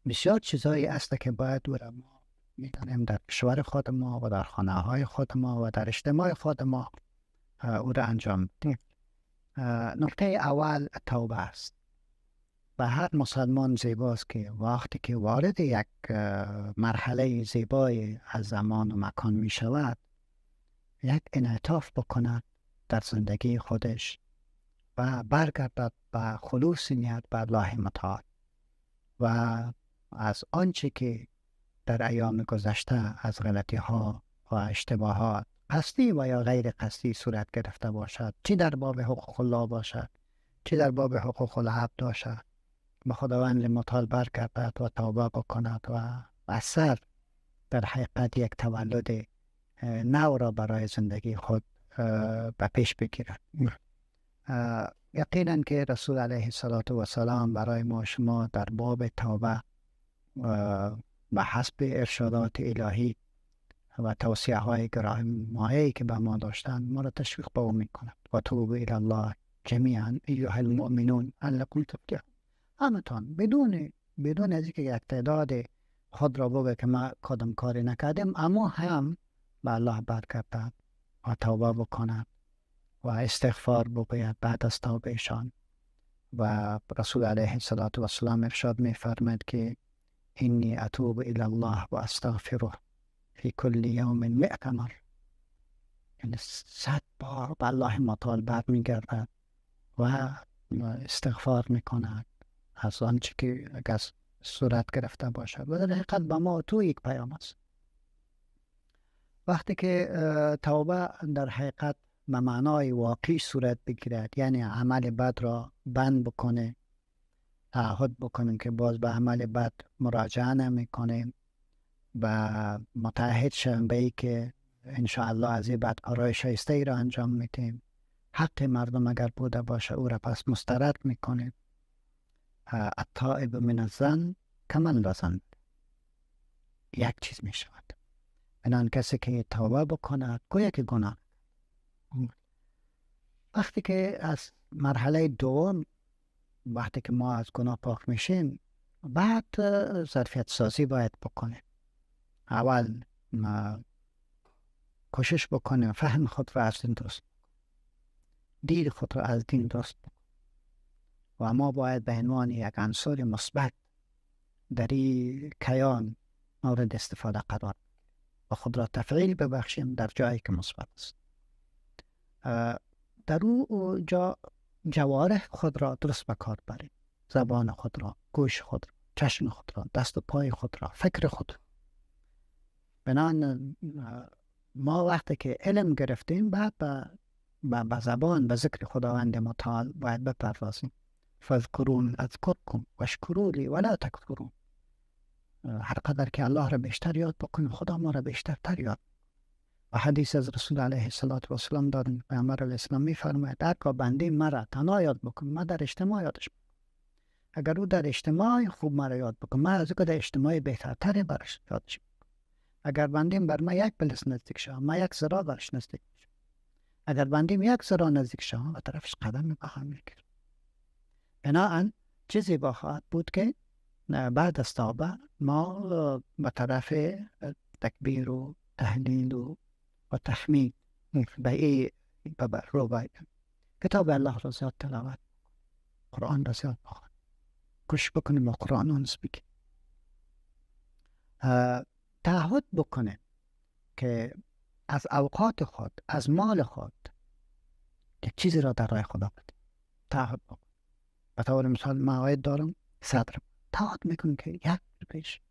بسیار چیزهایی است که باید او را ما میتونیم در کشور خود ما و در خانه های خود ما و در اجتماع خود ما او را انجام بدیم. نکته اول توبه است. به هر مسلمان زیباست که وقتی که وارد یک مرحله زیبای از زمان و مکان می شود، یک انعطاف بکند در زندگی خودش و برگردد به خلوص نیت به الله متعال و از آنچه که در ایام گذشته از غلطی ها و اشتباهات قصدی و یا غیر قصدی صورت گرفته باشد، چی در باب حقوق الله باشد، چی در باب حقوق العبد باشد، به خداوند متعال برگردد و توبه بکند و اثر در حقیقت یک تولد نو را برای زندگی خود به پیش بگیرد. یقینا که رسول علیه السلام برای ما شما در باب توبه به حسب ارشادات الهی و توصیه های گرانمایه‌ای که به ما داشتند ما را تشویق به او میکند. و توبوا الی الله جمیعا ایها المؤمنون لعلکم تفلحون. همتان بدون از اینکه یک تعداد خود را بگه که ما کدام کاری نکردیم، اما هم به الله برگردند و توبه بکنند و استغفار بگوید بعد از توبهشان. و رسول علیه السلام ارشاد میفرماید که انی اتوب الی الله و استغفره فی کل یوم 100 مره. یعنی 100 بار به الله متعال برمیگردد و استغفار میکند از آنچه که اگر صورت گرفته باشد. و در حقیقت به ما تو یک پیام است. وقتی که توبه در حقیقت به معنای واقعی صورت بگیرد، یعنی عمل بد را بند بکنه، تعهد بکنیم که باز به عمل بد مراجعه نمیکنیم و متعهد شویم به ای که انشاءالله از این بعد کارهای شایسته ای را انجام میدیم، حق مردم اگر بوده باشه او را پس مسترد میکنیم. التائب من الذنب کمن لا ذنب، یک چیز میشود. بنابراین کسی که توبه بکند گویا که گناه. وقتی که از مرحله دوم، وقتی که ما از گناه پاک میشیم، بعد ظرفیت سازی باید بکنیم. اول ما کوشش بکنیم فهم خود را از دین درست، دید خود را از دین درست بکنیم. و ما باید به عنوان یک عنصر مثبت در این کیان مورد استفاده قرار و خود را تفعیل ببخشیم در جایی که مثبت است. در او جا جوارح خود را درست به کار بریم، زبان خود را، گوش خود را، چشم خود را، دست و پای خود را، فکر خود. بنابراین ما وقتی که علم گرفتیم بعد به زبان، به ذکر خداوند متعال باید بپردازیم. فاذکرون اذکرکم واشکروا لی ولا تکفرون. هر قدر که الله را بیشتر یاد بکنیم، خدا ما را بیشتر تر یاد. و حدیث از رسول علیه السلام داریم، پیامبر علیه السلام میفرماید هرگاه بنده مرا تنها یاد بکن، من در اجتماع یادش بکن. اگر او در اجتماع خوب مرا یاد بکن، من از او که در اجتماع بهترتری برش یادش بکن. اگر بندیم بر من یک پلس نزدیک شد، من یک ذره برش نزدیک شد. اگر بندیم یک ذره نزدیک شد، و طرفش قدم بخواهم میکرد. بناهن چیزی بخواهد بود که بعد از توبه ما به طرف تکبیر و تهلیل و تحمید به ای رو باید کتاب الله را زیاد تلاوت، قرآن را زیاد بخوان، کوشش بکنیم با قرآن انس بگیم، تعهد بکنیم که از اوقات خود، از مال خود یک چیزی را در راه خدا بدیم. تعهد بکنیم. به طور مثال من عاید دارم 100 روپیه، تعهد میکنیم که یک پیش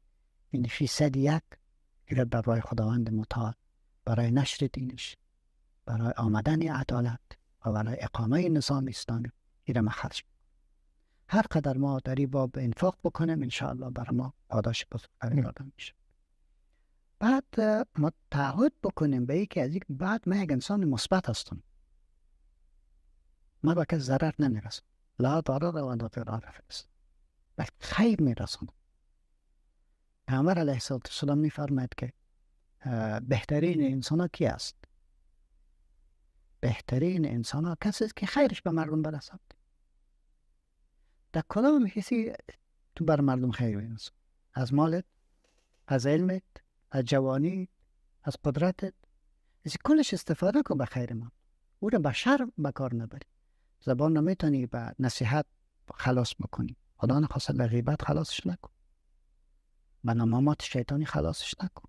یعنی 101 در راه خداوند متعال برای نشر دینش، برای آمدن عدالت و برای اقامه نظام اسلامی ایره ما خرج. هر قدر ما در این باب انفاق بکنیم انشاءالله برای ما پاداش بزرگتری داده میشه. بعد ما تعهد بکنیم به یکی از یک بعد من یک انسان مثبت هستم، من به کس ضرر نمیرسم، لا ضرر و لا ضرار فی، بلکه خیر میرسونم. پیامبر علیه السلام میفرماید که بهترین انسان ها کی است؟ بهترین انسان ها کسی است که خیرش به مردم برسد. در کدام حسی تو بر مردم خیر میرسونی؟ از مالت، از علمت، از جوانی، از قدرتت، از کلش استفاده کن به خیر ما. او را به شر به کار نبری. زبان را میتونی به نصیحت خلاص بکنی، خدا نخواسته به غیبت خلاصش نکن، به نمامات شیطانی خلاصش نکن.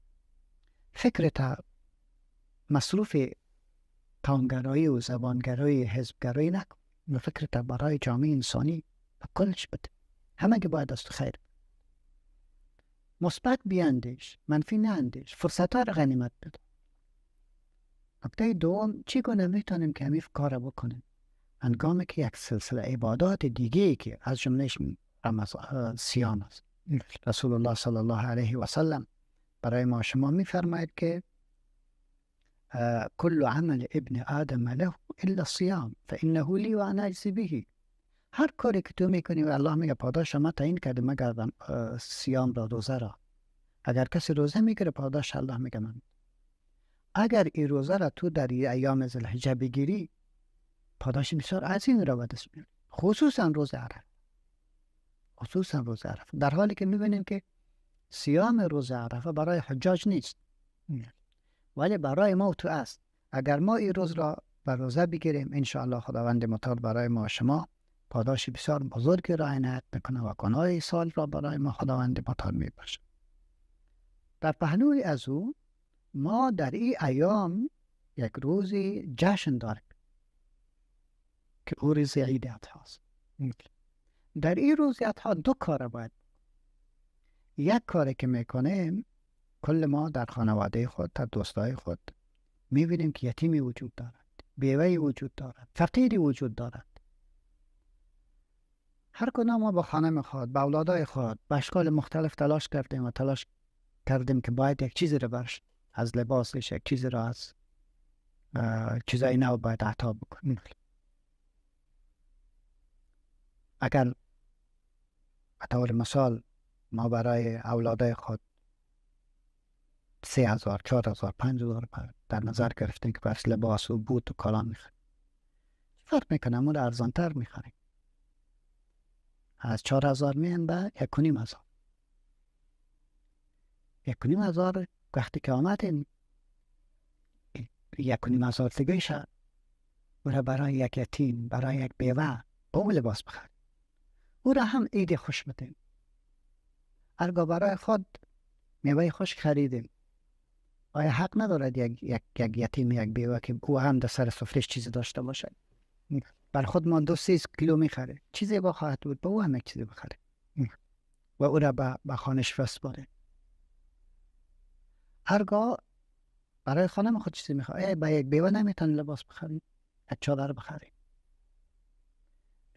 فکرت مصروف قومگرایی و زبانگرایی حزبگرایی نکن، و فکرت برای جامعه انسانی به کلش بده. همه که باید از تو خیر. مثبت بیاندیش، منفی ناندیش، فرصت‌ها را غنیمت بده. نکته دوم، چگونه میتونیم که همین کار بکنیم؟ هنگامی که یک سلسله عبادات دیگه که از جملهش صیام است. رسول الله صلی الله علیه و سلم برای ما شما میفرماید که کل عمل ابن آدم له الا الصيام فانه لی و انا اجزی به. هر کاری که تو میکنی و الله میگه پاداش ما تعیین کرده مگر صیام را، روزه را. اگر کسی روزه میگیره پاداش الله میگه من. اگر این روزه را تو در ایام ذوالحجه بگیری پاداش بسیار عظیم را به دست میاری، خصوصا روز عرفه. خصوصا روز عرفه، در حالی که میبینیم که صیام روز عرفه برای حجاج نیست، ولی برای ما و تو است. اگر ما این روز را بر روزه بگیریم انشاءالله خداوند متعال برای ما و شما پاداش بسیار بزرگی را عنایت میکنه و گناه سال را برای ما خداوند متعال میبخشه. در پهلوی از او ما در این ایام یک روزی جشن داریم که او روز عید اضحی است. در این روز اضحی دو کار باید. یک کاری که میکنیم، کل ما در خانواده خود، در دوستای خود میبینیم که یتیمی وجود دارد، بیوه‌ای وجود دارد، فقیری وجود دارد. هر کدام ما با خانم خود، با اولادای خود، با اشکال مختلف تلاش کردیم و تلاش کردیم که باید یک چیزی رو برش از لباسش، یک چیزی رو از چیزای نو باید عطا بکنیم. اگر به طور مثال ما برای اولادای خود 3000، 4000، 5000 در نظر گرفتیم که برش لباس و بوت و کالا میخریم، فرق میکنه، امون ارزانتر میخریم. از 4000 میان به 1500. 1500 وقتی که آمد این 1500 دیگه شد، او را برای یک یتیم، برای یک بیوه با او لباس بخریم، او را هم عید خوش بدیم. ارگاه برای خود میوه خوش خریدیم، آیا حق ندارد یک یتیم، یک بیوه که او هم در سر سفرش چیزی داشته باشد؟ بر خود ما 2-3 کیلو میخره، چیزی با خواهد بود، با او هم یک چیزی بخره و او را به خانش بسپاره. هرگاه برای خانم خود چیزی میخواد، با یک بیوه نمیتونه لباس بخریم، یک چادر بخریم.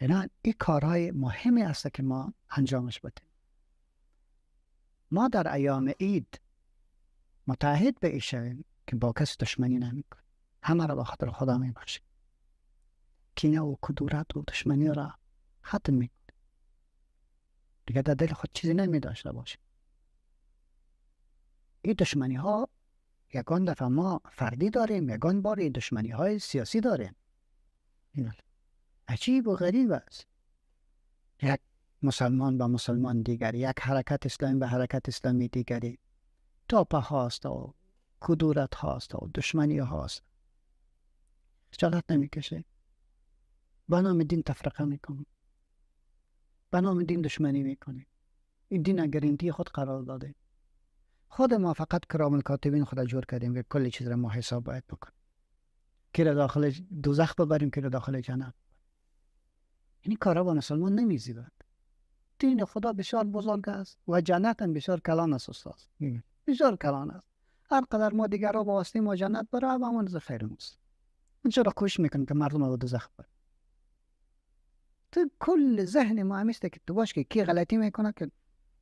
اینا این کارهای مهمی است که ما انجامش بدیم. ما در ایام عید متعهد به این شویم که با کسی دشمنی نمیکنیم، همه را به خاطر خدا میبخشیم، کینه و کدورت و دشمنی را ختم میکنیم، دیگه در دل خود چیزی نمی داشته باشیم. این دشمنی ها یکان دفعه ما فردی داریم، یکان بار این دشمنی های سیاسی داریم. عجیب و غریب است. یک مسلمان با مسلمان دیگری، یک حرکت اسلامی به حرکت اسلامی دیگری، تاپه هاست و کدورت هاست و دشمنی هاست. خجالت نمیکشه. به نام دین تفرقه میکنه، به نام دین دشمنی میکنه. این دین گارانتی خود قرار داده. خود ما فقط کرام الکاتبین خود جور کردیم که کل چیز را ما حساب باید بکنیم، کی را داخل دوزخ ببریم، کی را داخل جنت. این کارا با مسلمان نمیزیبد. دین خدا بسیار بزرگ است و جنت هم بسیار کلان است استاد، بسیار کلان است. هر قدر ما دیگر را با واسطه ما جنت بره، همون از خیر ماست. این چرا کوشش میکنیم که مردم رو دوزخ ببریم؟ تو کل ذهن ما همیشه که تو باش که کی غلطی میکنه که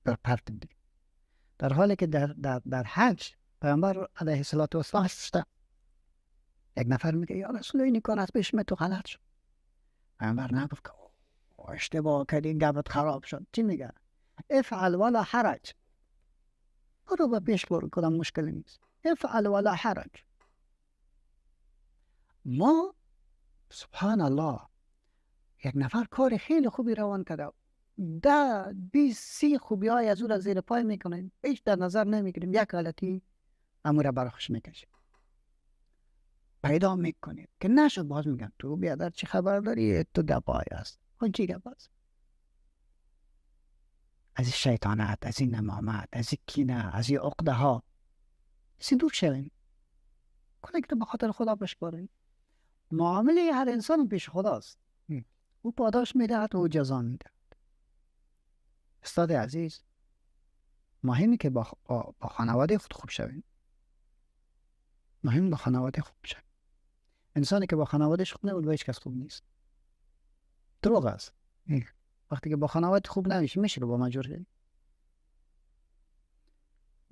بر پرت دیگه. در حالی که در حج پیامبر علیه الصلاة والسلام شده. یک نفر میگه یا رسول این کار از پیش تو غلط شد. پیامبر نگفت که اشتباه کردی، گپت خراب شد. چی میگه؟ افعل ولا حرج. برو به پیش برو، کدام مشکلی نیست. افعل ولا حرج. ما سبحان الله یک نفر کار خیلی خوبی روان کرده، 10 20 30 خوبی های از او را زیر پای میکنیم، هیچ در نظر نمیگیریم، یک غلطی امو را برخش میکشیم، پیدا میکنیم که نشد، باز میگن تو بیادر چی خبر داری، تو گپای است. خون چی گپ است؟ از این شیطانت، از این نمامت، از این کینه، از این عقده ها دور شویم. کنه که به خاطر خدا بشکاریم. معامله هر انسان پیش خداست، او پاداش میدهد و او جزا میدهد. استاد عزیز، مهمه که با خانواده خود خوب شویم. مهم با خانواده خوب شویم. انسانی که با خانوادهش خوب نبود با هیچ کس خوب نیست. دروغ است. وقتی که با خانواده خوب نمیشه، میشه رو با مجبور شدیم.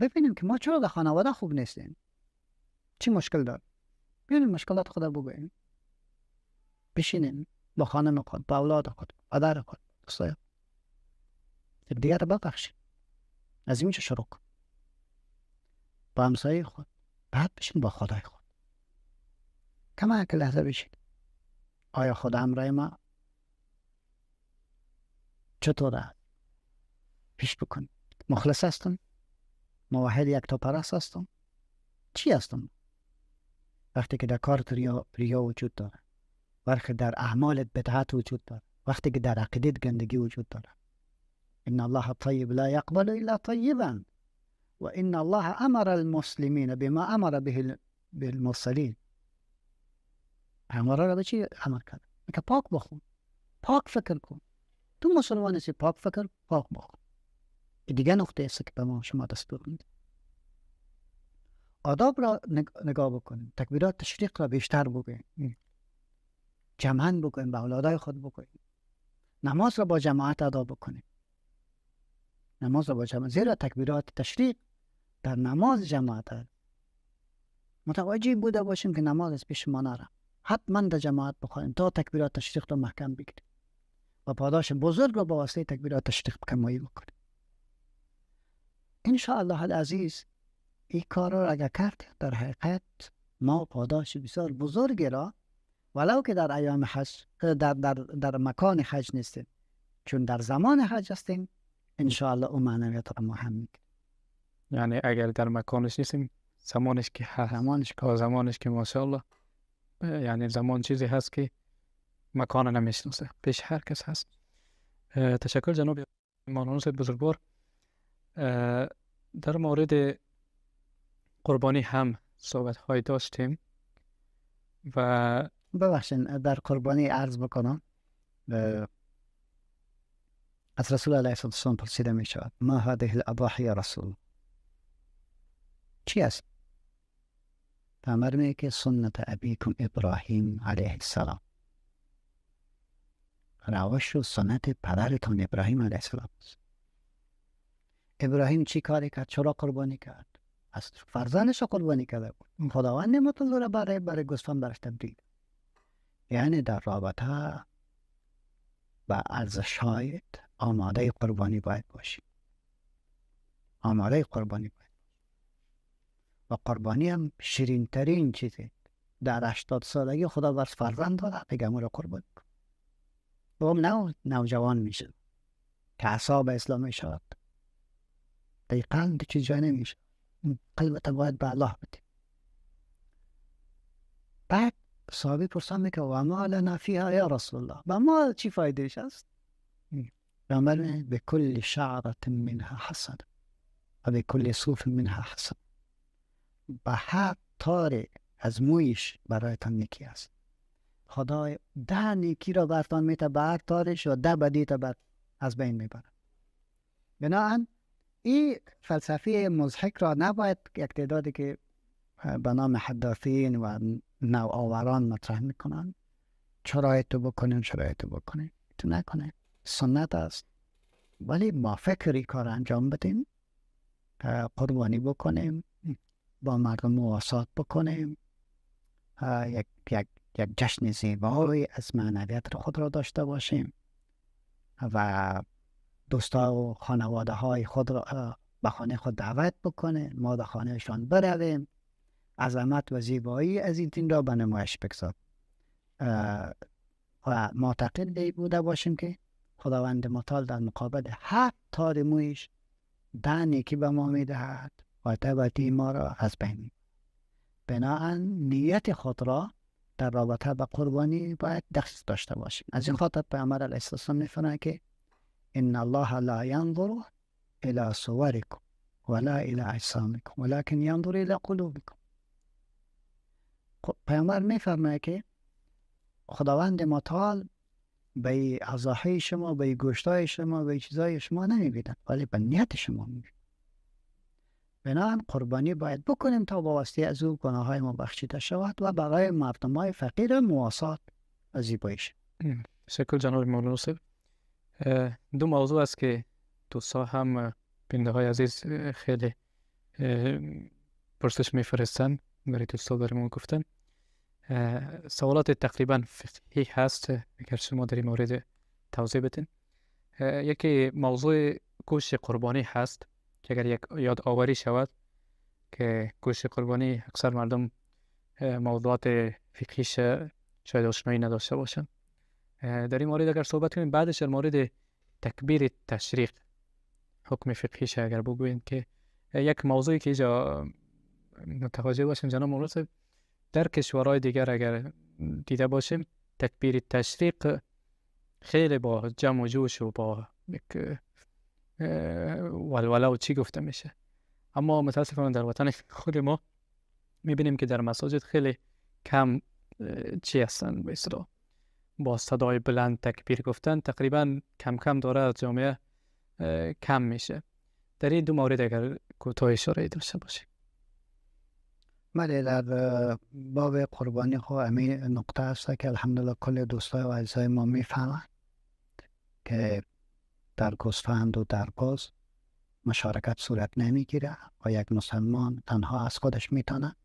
ببینیم که ما چرا در خانواده خوب نیستیم، چی مشکل دار. ببینیم مشکلات خود بگوییم، بشینیم با خانم خود، با اولاد خود، پدر خود، دوستای خود، دیگر رو ببخشیم. از اینجا شروع کن. با همسایه خود، بعد بشین با خدای خود. کما یک لحظه بشین، آیا خدا همراه ما چطور است؟ پیش بکن. مخلص هستم؟ موحد یکتاپرست هستم؟ چی هستم؟ وقتی که در کارت ریا وجود داره، وقتی در اعمالت بدعت وجود داره، وقتی که در عقیدت گندگی وجود داره. ان الله طیب لا یقبل الا طیبا و ان الله امر المسلمین بما امر به المرسلین. پیامبرا را به چی امر کرد؟ که پاک بخون، پاک فکر کن. تو مسلمان هستی، پاک فکر، پاک بخون. دیگه نقطه است که به ما شما دستور میده. آداب را نگاه بکنیم، تکبیرات تشریق را بیشتر بگوییم، جمعاً بگوییم، به اولادای خود بگوییم، نماز را با جماعت ادا بکنیم، نماز را با جماعت، زیرا تکبیرات تشریق در نماز جماعت است. متوجه بوده باشیم که نماز از پیش ما نره، حتما در جماعت بخوانیم تا تکبیرات تشریق را محکم بگیریم و پاداش بزرگ را با واسطه تکبیرات تشریق کمایی بکنیم. ان شاء الله العزیز این کار را اگر کرد، در حقیقت ما پاداش بسیار بزرگی را، ولو که در ایام حج در مکان حج نیستیم، چون در زمان حج هستیم، ان شاء الله اون معنویت را ما هم میگیریم.
یعنی اگر در مکانش نیستیم، زمانش که هست، زمانش که ماشاءالله، یعنی زمان چیزی هست که مکان نمیشناسه، پیش هر کس هست. تشکر جناب مولانا صاحب بزرگوار. در مورد قربانی هم صحبت های داشتیم و
ببخشید در قربانی عرض بکنم، از رسول علیه الصلاة والسلام پرسیده می شود ما هذه الاضاحی یا رسول، چی است؟ پیامبر میگه که سنت ابیکم ابراهیم علیه السلام، روش و سنت پدرتان ابراهیم علیه السلام است. ابراهیم چی کاری کرد؟ چرا قربانی کرد؟ از فرزندش قربانی کرده بود. خداوند نعمت الله را برای گوسفند برش تبدیل. یعنی در رابطه با ارزش‌هایت آماده قربانی باید باشی. آماده قربانی باید. و قربانی هم شیرین ترین چیزه. در 80 سالگی خدا بر فرزند داده بگم او را قربانی کن. و نوجوان میشه که اعصاب اسلامی شود. دقیقاً چیز جای نمیشه. قلبت باید به الله بدی. بعد صحابی پرسان میکنه و ما لنا فیها یا رسول الله، به ما چی فایدهش است؟ پیامبر به کل شعرة منها حسن و به کل صوف منها حسن، به هر تار از مویش برایتان نیکی است. خدای 10 نیکی را برتان میته به هر تارش و 10 بدی تا بر از بین میبره. بناهن این فلسفه مضحک را نباید یک تعدادی که به نام حداثین و نوآوران مطرح میکنن، چرا تو بکنیم چرا تو بکنیم، تو نکنیم، سنت است، ولی ما فکری کار انجام بدیم، قربانی بکنیم، با مردم مواسات بکنیم، یک یک یک جشن زیبایی از معنویت خود را داشته باشیم و دوستا و خانواده های خود را به خانه خود دعوت بکنیم، ما به خانهشان برویم، عظمت و زیبایی از این دین را به نمایش بگذاریم و معتقد بوده باشیم که خداوند متعال در مقابل هر تار مویش 10 نیکی به ما میدهد و تبعی ما را از بین. بناهن نیت خود را در رابطه با قربانی باید دست داشته باشیم. از این خاطر پیامبر علیه السلام میفرماید که ان الله لا ينظر الى صوركم ولا الى اجسامكم ولكن ينظر الى قلوبكم. پیامبر میفرماید که خداوند متعال به اعضاهای شما، به گوشتای شما، به چیزای شما نمیبیند، ولی به نیت شما میبیند. بنابراین قربانی باید بکنیم تا با واسطه از او گناههای ما بخشیده شود و برای مردمای فقیر مواسات و زیبایی شود.
تشکر جناب مولانا صاحب. دو موضوع است که دوستا هم بیننده های عزیز خیلی پرسش میفرستن برای دوستا برای ما گفتن. سوالات تقریبا فقهی هست، اگر شما در این مورد توضیح بدین. یکی موضوع گوشت قربانی هست که اگر یک یاد آوری شود که گوشت قربانی اکثر مردم موضوعات فقهیش شاید آشنایی نداشته باشن. در این مورد اگر صحبت کنیم، بعدش در مورد تکبیر تشریق حکم فقهیش اگر بگوییم که یک موضوعی که اینجا متوجه باشیم جناب مولانا صاحب، در کشورهای دیگر اگر دیده باشیم تکبیر تشریق خیلی با جمع و جوش و با یک ولوله و چی گفته میشه، اما متاسفانه در وطن خود ما میبینیم که در مساجد خیلی کم چی هستن به اصطلاح با صدای بلند تکبیر گفتن، تقریبا کم کم داره از جامعه کم میشه. در این دو مورد اگر کوتاه اشاره داشته باشیم.
بله، در باب قربانی خو همین نقطه است که الحمدلله کل دوستای و عزیزای ما میفهمند که در گوسفند و در بز مشارکت صورت نمیگیره و یک مسلمان تنها از خودش میتونه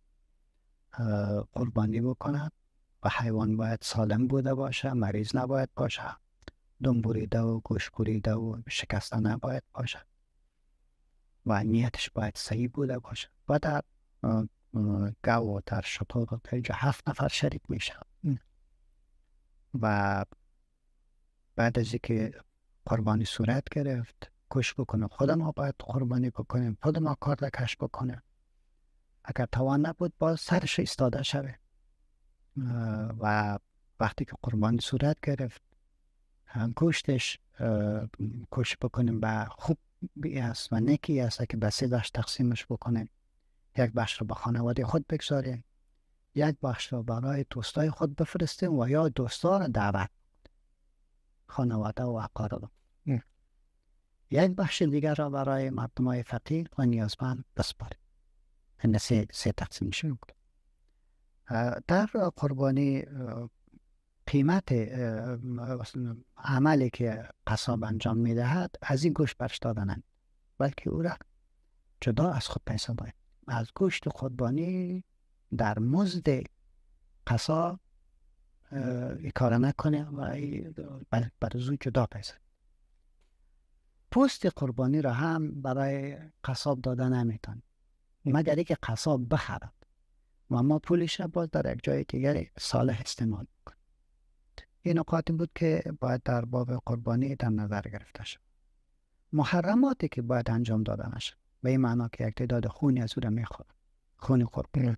قربانی بکنه و حیوان باید سالم بوده باشه، مریض نباید باشه، دم بریده و گوش بریده و شکسته نباید باشه و نیتش باید صحیح بوده باشه. و در گاو و در شتر و در 7 نفر شریک میشه و بعد از اینکه قربانی صورت گرفت کش بکنه، خود ما باید قربانی بکنیم، خود ما کار کش بکنیم. اگر توان نبود باز سرش ایستاده شوه و وقتی که قربانی صورت گرفت گوشتش کش بکنیم و خوب است و نکی است که به 3 بخش تقسیمش بکنیم. یک بخش رو به خانواده خود بگذاریم، یک بخش رو برای دوستای خود بفرستیم و یا دوستا رو دعوت خانواده و اقارب، یک بخش دیگر را برای مردمای فقیر و نیازمند بسپاریم. این سه تقسیم میشه. در قربانی قیمت عملی که قصاب انجام میدهد از این گوشت برش دادنند، بلکه او را جدا از خود پیسه باید از گوشت قربانی در مزد قصاب کار نکنه و برای او جدا پیسه. پوست قربانی را هم برای قصاب داده نمیتونه مگر اینکه قصاب بخرد و ما پولش را باز در یک جای دیگر صالح استعمال کنیم. این نکاتی بود که باید در باب قربانی در نظر گرفته شد. محرماتی که باید انجام داده نشد به این معنا که یک تعداد خونی از او را میخورد، خون قربانی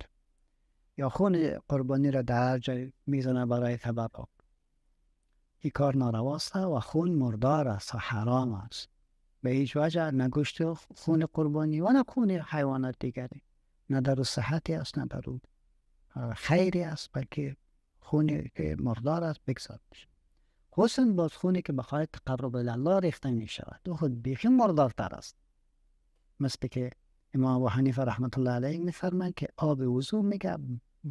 یا خون قربانی را در جای میزنه برای تبرک، این کار نارواست و خون مردار است و حرام است. به هیچ وجه نه گوشت خون قربانی و نه خون حیوانات دیگری، نه در او صحتی است نه در او خیری است، بلکه خونی که مردار است بگذار میشه. خصوصا باز خونی که بخواد تقرب الله ریخته می شود او خود بیخی مردارتر است. مثل که امام ابو حنیفه رحمت الله علیه میفرماید که آب وضو میگه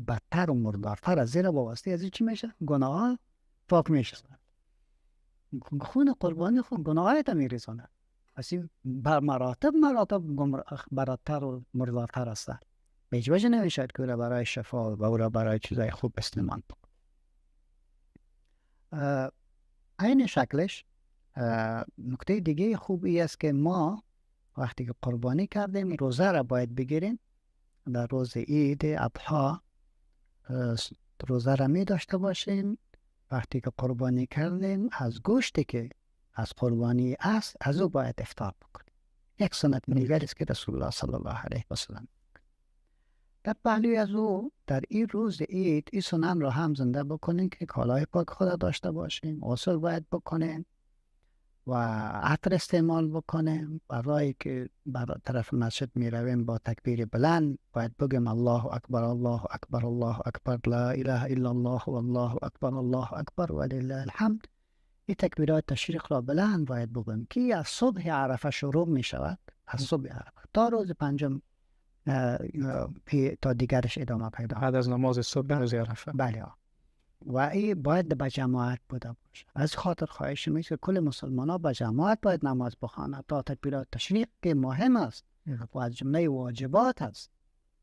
بدتر و مردارتر از، زیرا با واسطه از چی میشه؟ گناه پاک میشه. خون قربانی خود گناه تا میریزانه، پس این بر مراتب مراتب بدتر و مردارتر است. به هیچ وجه نمیشد که او را برای شفا و او را برای چیزای خوب استعمال بکنه. عین شکلش نکته دیگه خوبی است که ما وقتی که قربانی کردیم روزه را باید بگیریم. در روز عید اضحی روزه را می داشته باشیم. وقتی که قربانی کردیم از گوشتی که از قربانی است از او باید افطار بکنیم. یک سنت دیگر است که رسول الله صلی الله علیه و سلم در پهلوی از او در این روز عید این سنن را هم زنده بکنیم که کالای پاک خود داشته باشیم، غسل باید بکنیم و عطر استعمال بکنیم. برای که بر طرف مسجد می رویم با تکبیر بلند باید بگیم الله اکبر الله اکبر الله اکبر لا اله الا الله والله اکبر الله اکبر ولله الحمد. این تکبیرات تشریق را بلند باید بگیم که از صبح عرفه شروع می شود، از صبح عرفه تا روز پنجم تا دیگرش ادامه پیدا
بعد از نماز صبح روز عرفه.
بله، و این باید به جماعت بوده باشه. از خاطر خواهش میشه که کل مسلمان ها به جماعت باید نماز بخوانند تا تکبیرات تشریق که مهم است و از جمله واجبات است.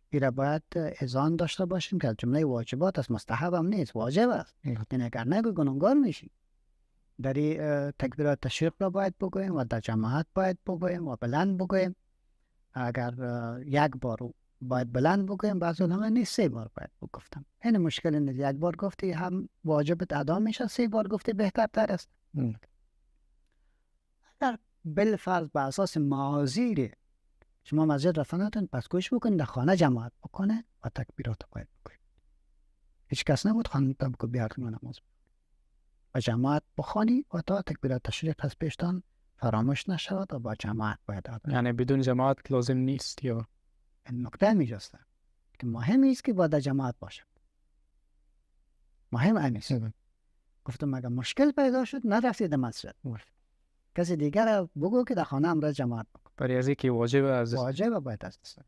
این باید اذعان داشته باشیم که از جمله واجبات است، مستحب هم نیست، واجب است. یعنی اگر نگو گناهگار میشی. در این تکبیرات تشریق را باید بگوییم و در جماعت باید بگوییم و بلند بگوییم. اگر یک بار باید بلند بگویم، بعضی علما نیست سه بار باید بگفتم. این مشکل نیست، یک بار گفتی هم واجبت ادا میشه، سه بار گفتی بهتر تر است. اگر بالفرض به اساس معاذیر شما مسجد رفتن، پس کوشش بکنید در خانه جماعت بکنه و تکبیرات باید بکنید. هیچ کس نبود خانه تا بگو بیارد نماز و جماعت بخوانی و تا تکبیرات تشریق پس پیشتان فراموش نشود و با جماعت باید ادا.
یعنی بدون جماعت لازم نیست یا
این نکته میجسته که مهم است که باید جماعت باشه. مهم این است. گفتم اگر مشکل پیدا شد نرفتید مسجد، کسی دیگر بگو که در خانه امرا جماعت بکن.
برای از اینکه واجب از
واجب باید است.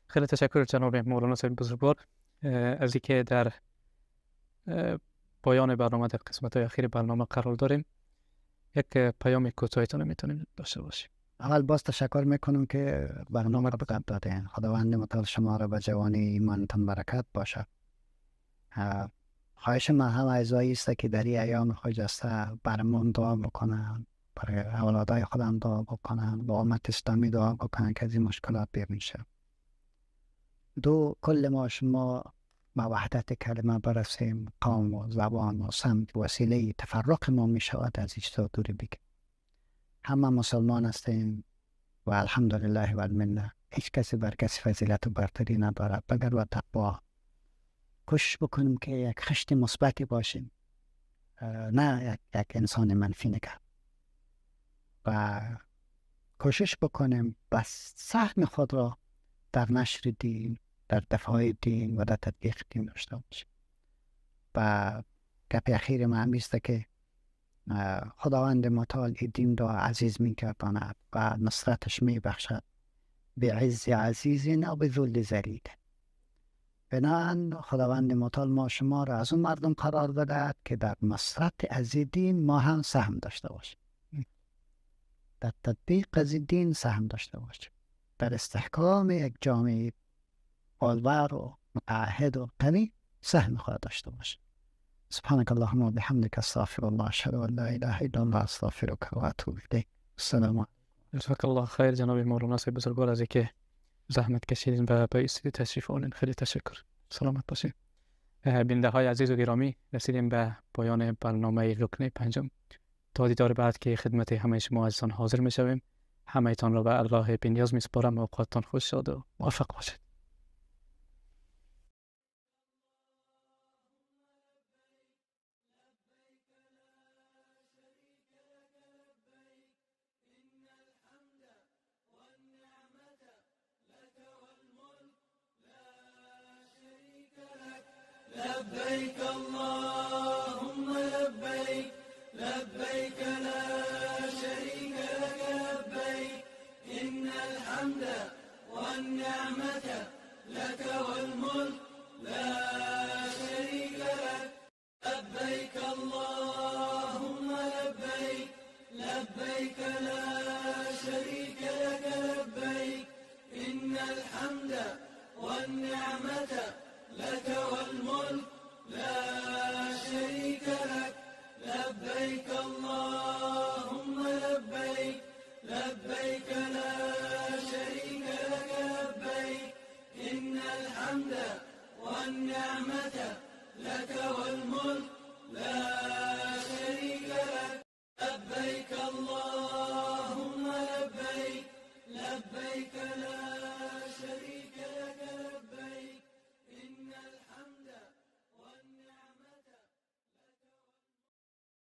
خیلی تشکر جناب مولانا صاحب بزرگوار از اینکه در پایان برنامه در قسمت های اخیر برنامه قرار داریم. یک پیام کوتاهیتان میتونیم داشته باشیم.
اول باز تشکر میکنم که برنامه را بقدر دادین. خداوند متعال شما را به جوانی ایمانتان برکت باشه. خواهش من هم اعضایی است که در این ایام خجسته برمان دعا بکنن، برای اولادای خودم دعا بکنن، با امت اسلامی دعا بکنن که از این مشکلات بیرون شه. دو، کل ما شما به وحدت کلمه برسیم، قوم و زبان و سمت وسیله تفرق ما می شود، از هیچ دوری بگیم. همه مسلمان هستیم و الحمدلله و المنه. هیچ کسی بر کسی فضیلت و برتری ندارد بگر و تقوا. کوشش بکنیم که یک خشت مثبتی باشیم، نه یک انسان منفی نگه. و کوشش بکنیم بس سهم خود را در نشر دین، در دفاع دین و در تطبیق دین داشته باشیم. و گپ اخیر من همیست که خداوند متعال دین را عزیز می‌گرداند و نصرتش میبخشد به عز عزیز و به ذل ذلیل. بنابراین خداوند متعال ما شما را از اون مردم قرار بدهد که در نصرت از دین ما هم سهم داشته باشیم، در تطبیق از دین سهم داشته باشیم، در استحکام یک جامعه بالور و متعهد و قوی سهم خود داشته باشیم. سبحانك اللهم وبحمدك استغفر الله اشهد ان لا اله الا الله استغفرك واتوب الیک. السلام علیکم.
جزاک الله خیر جناب مولانا صاحب بزرگوار از اینکه زحمت کشیدین و به استودیو تشریف آوردین. خیلی تشکر. سلامت باشین. بیننده های عزیز و گرامی، رسیدیم به پایان برنامه رکن پنجم. تا دیدار بعد که خدمت همه شما عزیزان حاضر میشویم، همه تان را به الله بنیاز میسپارم. اوقاتتان خوش شاد و موفق باشید.
لبيك اللهم لبيك، لبيك لا شريك لك لبيك، إن الحمد والنعمة لك والملك لا شريك لك. لبيك اللهم لبيك، لبيك لا شريك لك لبيك، إن الحمد والنعمة والنعمة لك والملك لا شريك لك. لبيك اللهم لبيك، لبيك لا شريك لك لبيك، إن الحمد والنعمة لك والملك لا